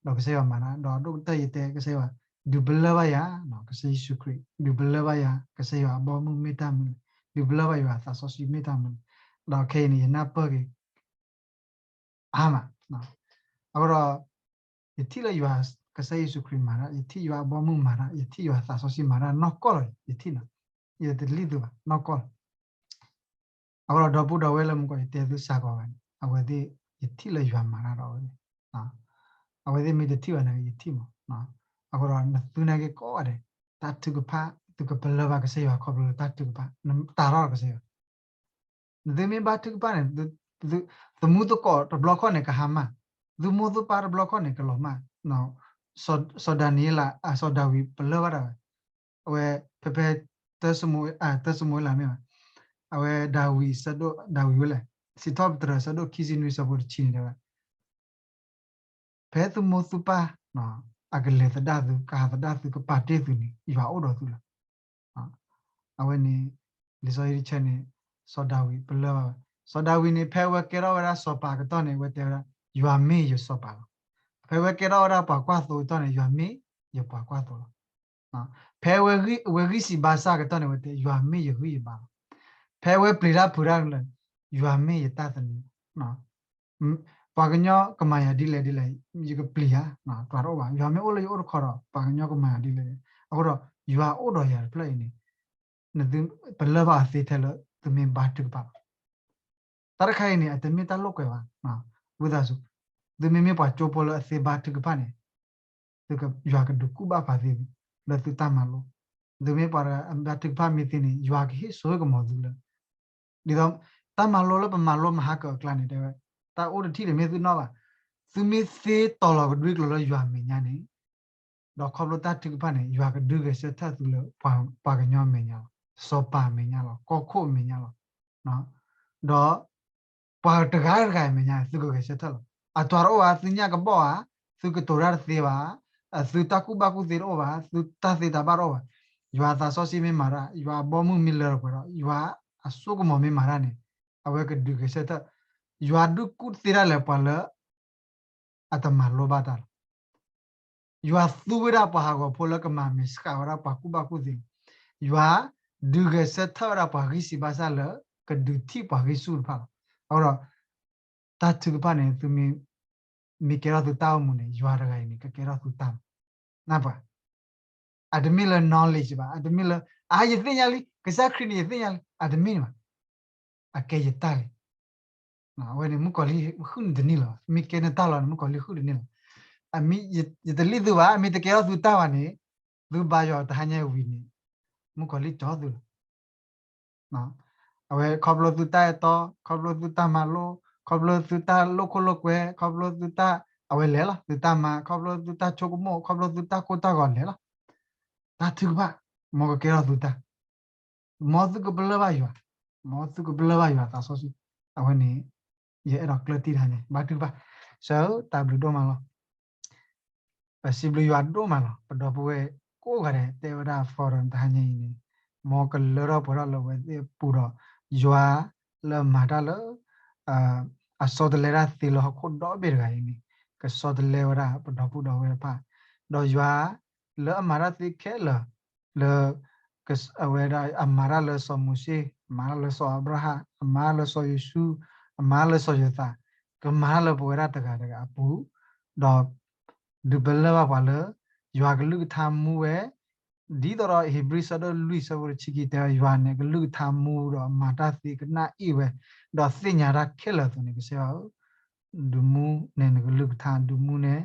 ဒီးကစၢ်ယွၤမၤတၢ်, ဒီးဒိၣ်ကတၢၢ်ယတဲကစၢ်ယွၤ, ဒုးပလၢၢ်ဘၣ်ယၤ, ကစၢ်ယ့ၣ်ၡူးခရံာ် ဒုးပလၢၢ်ဘၣ်ယၤ, ကစၢ်ယွၤအဘီအမုၢ်မ့ၢ်တၢ်မနုၤလဲၣ်, ဒုးပလၢၢ်ဘၣ်ယွၤအသးစီဆှံမ့ၢ်တၢ်မနုၤလဲၣ်, ဒီးခဲအံၤန့ၣ် ယနၢ်ပၢၢ်က့ၤ အါမး, အဃိဒီး ယထံၣ်လၢယွၤကစၢ်ယ့ၣ်ၡူးခရံာ်မၤတၢ်, ယထံၣ်ယွၤအဘီအမုၢ်မၤတၢ်, ယထံၣ်ယွၤသးစီဆှံမၤတၢ်နီၢ်ကီၢ်လီၤ, ယထံၣ်နီၤ, ယတလံၣ်သုဘၣ်နီၢ်ကီၢ်လီၤ. အဃိဒီးဒီပုၢ်ဒီဝဲၢ်လၢမူကီး ယတဲသုစ့ၢ်ကီးဘၣ်န့ၣ် အဝဲသ့ၣ် ယထံၣ်လၢယွၤမၤတၢ်ဒီးအဝဲသ့ၣ်, အဝဲသ့ၣ်မ့ၢ်တထံၣ်ဘၣ်န့ၣ် ယထံၣ်မး, အဃိဒီးနသုနာ်က့ကိးဂၤဒဲး တၢ်ထုကဖၣ် သုကပလၢၢ်ဘၣ်ကစၢ်ယွၤခီဖျိလၢတၢ်ထုကဖၣ် နတၢ်ထီၣ်ကစၢ်ယွၤ နသုမ့ၢ်ဘါထုကဖၣ်န့ၣ် သုသမူသကိးတဘျီခီၣ်န့ၣ် ကဟါမၢ်, သုမိၢ်သုပၢ်တဘျီခီၣ်န့ၣ် ကလီၤမၢ်, စီၤဒၤနံးယ့လး အစီၤဒၤဝံးပလၢၢ်ဘၣ်ဒၣ်ဝဲ, အဝဲ ဖဲဖဲ တၢ တၢၡမူၤအ့လးမ့ၢ်ဘၣ်, အဝဲဒၤဝံး ဆၢဒိၣ် ဒၤဝံးဝဲလဲၣ်, စံးထီၣ်ပတြၢၤ ဆၢဒိၣ်ခံဆံနွံ ဆၢဖိတဆံန့ၣ်တဲဝဲ ဖဲသုမိၢ်သုပၢ် အကလဲၤသဒၣ်သု ကဟးသဒၣ်သု ကပာ်တ့ၢ်သုန့ၣ် ယွၤအိၣ်ဒီးသုလီၤ. အဝဲန့ၣ် လံာ်စီဆှံတဆၢန့ၣ် စီၤဒၤဝံးပလၢၢ်ဘၣ်ဝဲ, စီၤဒၤဝံးန့ၣ် ဖဲဝဲကဲထီၣ်ဝဲဒၣ်စီၤပၤအကတီၢ်န့ၣ် ဝဲတဲဝဲဒၣ် ယွၤမ့ၢ်ယစီၤပၤလီၤ. ဖဲဝဲကဲထီၣ်ဝဲဒၣ်ပှၤကွၢ်သိအကတီၢ်န့ၣ် ယွၤမ့ၢ်ယပှၤကွၢ်သိလီၤ. ဖဲဝဲဂံၢ်စံးဘါစၢ်အကတီၢ်န့ၣ် ဝဲတဲ ယွၤမ့ၢ်ယဂံၢ်ယဘါလီၤ. ဖဲဝဲပျံၤတၢ်ဖုးတၢ်လၢ ယွၤမ့ၢ်ယတၢ်သနံးလီၤ. ပှၤကညီကမၤယၤဒ်လဲၣ်ဒ်လဲၣ် ယကပျံၤယၤ တၢ်တအိၣ်ဘၣ်, ယွၤမ့ၢ်အိၣ်လၢယအိၣ်တခီဒီး ပှၤကညီကမၤယၤဒ်လဲၣ်, အဃိဒီး ယွၤအိၣ်ဒီးယၤတဖျၢၣ်အံၤန့ၣ် နသုပလၢၢ်ဘၣ်အီၤသ့ထဲလၢ သုမ့ၢ်ဘါထုကဖၣ်လီၤ. တၢ်တခါအံၤန့ၣ် အတမ့ၢ်တၢ်လိာ်ကွဲဘၣ်, ဝံသးစူၤ, သုမ့မ့ၢ်ပှၤကၠိဖိလၢအသ့ဘါထုကဖၣ်န့ၣ် သုက ယွၤကဒုးကူၣ်ဘၣ်ပှၤသ့သု လၢသုတၢ်မၤလိ, သုမ့ၢ်ပှၤအဘါထုကဖၣ်မ့ၢ်သ့န့ၣ် ယွၤကဟ့ၣ်စိဟ့ၣ်ကမီၤသုလၢ ဒ်သိး တၢ်မၤလိလၢပမၤလိမဟါကၢအကျါန့ၣ် တဲဝဲ တၢ်အိၣ်တထံၣ်န့ၣ်မ့ၢ်သုနီၣ်ဘၣ်, သုမ့ၢ်သ့တီၤလီၤကဒွံကျိာ်လၢယွၤအမဲာ်ညါန့ၣ် ဒီးခီဖျိတၢ်ထုကဖၣ်န့ၣ် ယွၤကဒုးဂဲၤဆၢထၢၣ်သုလၢ ပှၤကညီအမဲာ်ညါလီၤ, စီၤပၤအမဲာ်ညါလီၤ, ကီၢ်ခိၣ်အမဲာ်ညါလီၤ, ဒီး ပှၤတဂၤတဂၤအမဲာ်ညါ သုကဂဲၤဆၢထၢၣ်လီၤ. အတၢ်တအိၣ်ဘၣ်, သုညၣ်ကဘီၣ်ဧါ, သုကတိၤတၢ်တသ့ဘၣ်, သုတၢ်ကူၣ်ဘၣ်ကူၣ်သ့တအိၣ်ဘၣ်, သုတၢ်သ့တၢ်ဘၣ်တအိၣ်ဘၣ်, ယွၤသးစီဆှံမ့ၢ်မၤတၢ်, ယွၤအဘီအမုၢ်မ့ၢ်လၢထီၣ်ပှဲၤထီၣ်, ယွၤအစိကမီၤမ့ၢ်မၤတၢ်န့ၣ် အဝဲကဒုးဂဲၤဆၢထၢၣ်, ယွၤဒုးကူၣ်သ့ဒၣ်လဲာ်ပှၤလၢ အတမၤလိဘၣ်တၢ်လီၤ. ယွၤသူဝဲဒၣ်ပှၤဟးဂီၤဖိလၢကမၤမဲာ်ဆှးဝဲဒၣ်ပှၤကူၣ်ဘၣ်ကူၣ်သ့လီၤ. ယွၤဒုးဂဲၤဆၢထၢၣ်ဝဲဒၣ်ပှၤဂံၢ်စံးဘါစၢ်လၢ ကဒုးထံၣ်ပှၤဂံၢ်ဆူၣ်တဖၣ်လီၤ. အဃိဒီး တၢ်ထုကဖၣ်န့ၣ် သုမ့ၢ် မ့ၢ်ကဲထီၣ်သုတၢ်အိၣ်မူန့ၣ် ယွၤတဂၤအံၤန့ၣ် ကကဲထီၣ်သုတၢ်မူ, နၢ်ပှၤ အတမ့ၢ်လၢ knowledge ဘၣ်, အတမ့ၢ်လၢ အါ ယသ့ၣ်ညါလံ, ကစၢ်ခရံာ်န့ၣ်ယသ့ၣ်ညါလံ, အတမ့ၢ်န့ၣ်ဘၣ်. အကဲယတၢ်လံ. အဝဲန့ၣ် မုၣ်ကီၤလံၢ်ဃုနတန့ၢ်လီၤ. မ့ၢ်ကဲနတၢ်လီၤန့ၣ် မုၣ်ကီၤလံၢ်ဃုတန့ၢ်လီၤ. အမ့ၢ် ယတလံၣ်သုဘၣ်, အမ့ၢ်တကဲထီၣ်သုတၢ်ဘၣ်န့ၣ်, သုဘါယွၤတဟါညါဝံၤန့ၣ်, မုၣ်ကီၤလံၢ်ကၠီသုလီၤ. အဝဲခီဖျိသုတၢ်အဲၣ်တီ, ခီဖျိသုတၢ်မၤလိ, ခီဖျိသုတၢ်လိာ်ခိၣ်လိာ်ကွဲ, ခီဖျိသုတၢ် အဝဲလဲၤလီၤ, သုတၢ်မၤ, ခီဖျိသုတၢ်ဆိကမိၣ်, ခီဖျိသုတၢ်ကိၢ်တၢ်ဂီၤလဲၤလီၤ. တၢ်ထုကဖၣ်, မ်ကကဲထီၣ်သုတၢ်, မ်သုကပလၢၢ်ဘၣ်ယွၤ, မ်သုကပလၢၢ်ဘၣ်ယွၤသးစီဆှံ, အဝဲန့ၣ် ယအဲၣ်ဒိးကျၢၢ်တံၢ်တဟါန့ၣ် ဘါထုကဖၣ်, ဆၢ တၢ်ဘျုးဒိၣ်မးလီၤ. ပစံးဘျုးယွၤဒိၣ်မးလီၤ. ပဒီပုၢ်ဝဲၢ်ကိးဂၤဒဲး တဲဝဲဒၣ် forum တဟါညါအံၤန့ၣ်, မ်ကလၢထီၣ်ပှဲၤထီၣ်လၢအဝဲသ့ၣ်အပူၤဒီး ယွၤလၢအမၤတၢ်လၢ အဆီတလဲတၢ်သ့လၢဟီၣ်ခိၣ်ဒီဘ့ၣ်တဂၤအံၤန့ၣ်, ကဆီတလဲဝဲဒၣ်ပဒီပုၢ်ဒီဝဲၢ်တဖၣ်, ဒီးယွၤလၢအမၤတၢ်သ့ခဲလၢာ် လၢ အဝဲဒၣ်အမၤတၢ်လၢစီၤမိၤၡ့, အမၤတၢ်လၢစီၤအၤဘြၤဟၣ်, အမၤတၢ်လၢစီၤယိၤၡူ, အမၤတၢ်လၢစီၤယိၤသး, ကမၤတၢ်လၢပဝဲဒၣ်တဂၤတဂၤအပူၤ, ဒီး ဒုးပလၢၢ်ဘၣ်ပှၤလၢ ယွၤကလုၢ်ကထါမူဝဲ, ဒ်သိးဒီးဧ့ၤဘြံၤဆၢဒိၣ်လွံၢ်ဆၢဖိတဆံခံတဲဝဲ ယွၤန့ၣ်ကလုၢ်ကထါမူဒီးမၤတၢ်သ့ကနၣ်အ့ၣ်ဝဲ, ဒီးသ့ၣ်ညါတၢ်ခဲလၢာ်အသိးန့ၣ် ကစၢ်ယွၤဧၢ, ဒုးမူန့ၢ်နကလုၢ်ကထါ, ဒုးမူန့ၢ်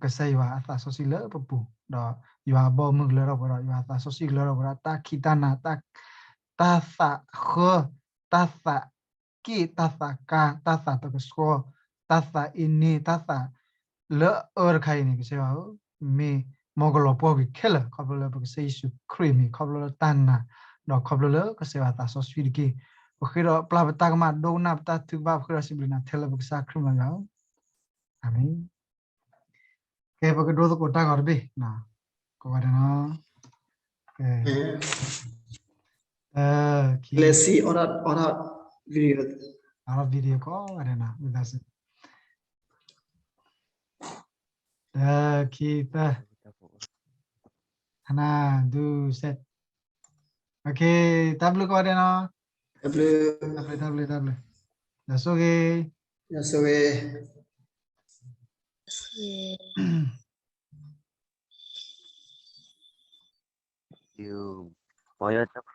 ကစၢ်ယွၤအသးစီဆှံလၢပပူၤ, ဒီးယွၤအဘီအမုၢ်ကလၢထီၣ်ပှဲၤထီၣ်, ယွၤအသးစီဆှံကလၢထီၣ်ပှဲၤထီၣ်, တၢ်ခံးတၢ်နၤ, တၢ်သးဃၢ, တၢ်သးက့ၣ်, တၢ်သးကါ, တၢ်သးတကဆှီ, တၢ်သးအ့န့, တၢ်သး လၢအအၢတခါအံၤန့ၣ် ကစၢ်ယွၤဧၢ, မ့ၢ်မ်ကလီၤပှီၢ်ကွံာ်ခဲလၢာ် ခီဖျိလၢပကစၢ်ယ့ၣ်ၡူးခရံာ်မံၤ, ခီဖျိလၢတၢ်နာ်, ဒီးခီဖျိလၢကစၢ်ယွၤသးစီဆှံတက့ၢ်. ပဃ့ဒီးပျၢ်ပတၢ်ကမၣ် ဒိကနၣ်ပတၢ်ထုကဖၣ်, ပဃ့ဒီးစံးဘျုးနၤထဲလၢပကစၢ်ခရံာ်မံၤလီၤ. အၤမ့ၣ်. ကဲ ပကဒိသကိးတၢ်ဂီၤတဘ့ၣ်, ကိးဂၤဒဲးနီၤ. ကဲ, တၢ, ခံ, လဲၤစံး audio, audio, video, audio, video ကိးဂၤဒဲးနီၤ, ဝံသးစူၤ. တၢ, ခံ, သၢ, န, ဒု, စဲး. တၢ်ဘျုးကိးဂၤဒဲးနီၤ. တၢ်ဘျုး, တၢ်ဘျုး, တၢ်ဘျုး, ယွၤဆိၣ်ဂ့ၤ, ယွၤဆိၣ်ဂ့ၤ.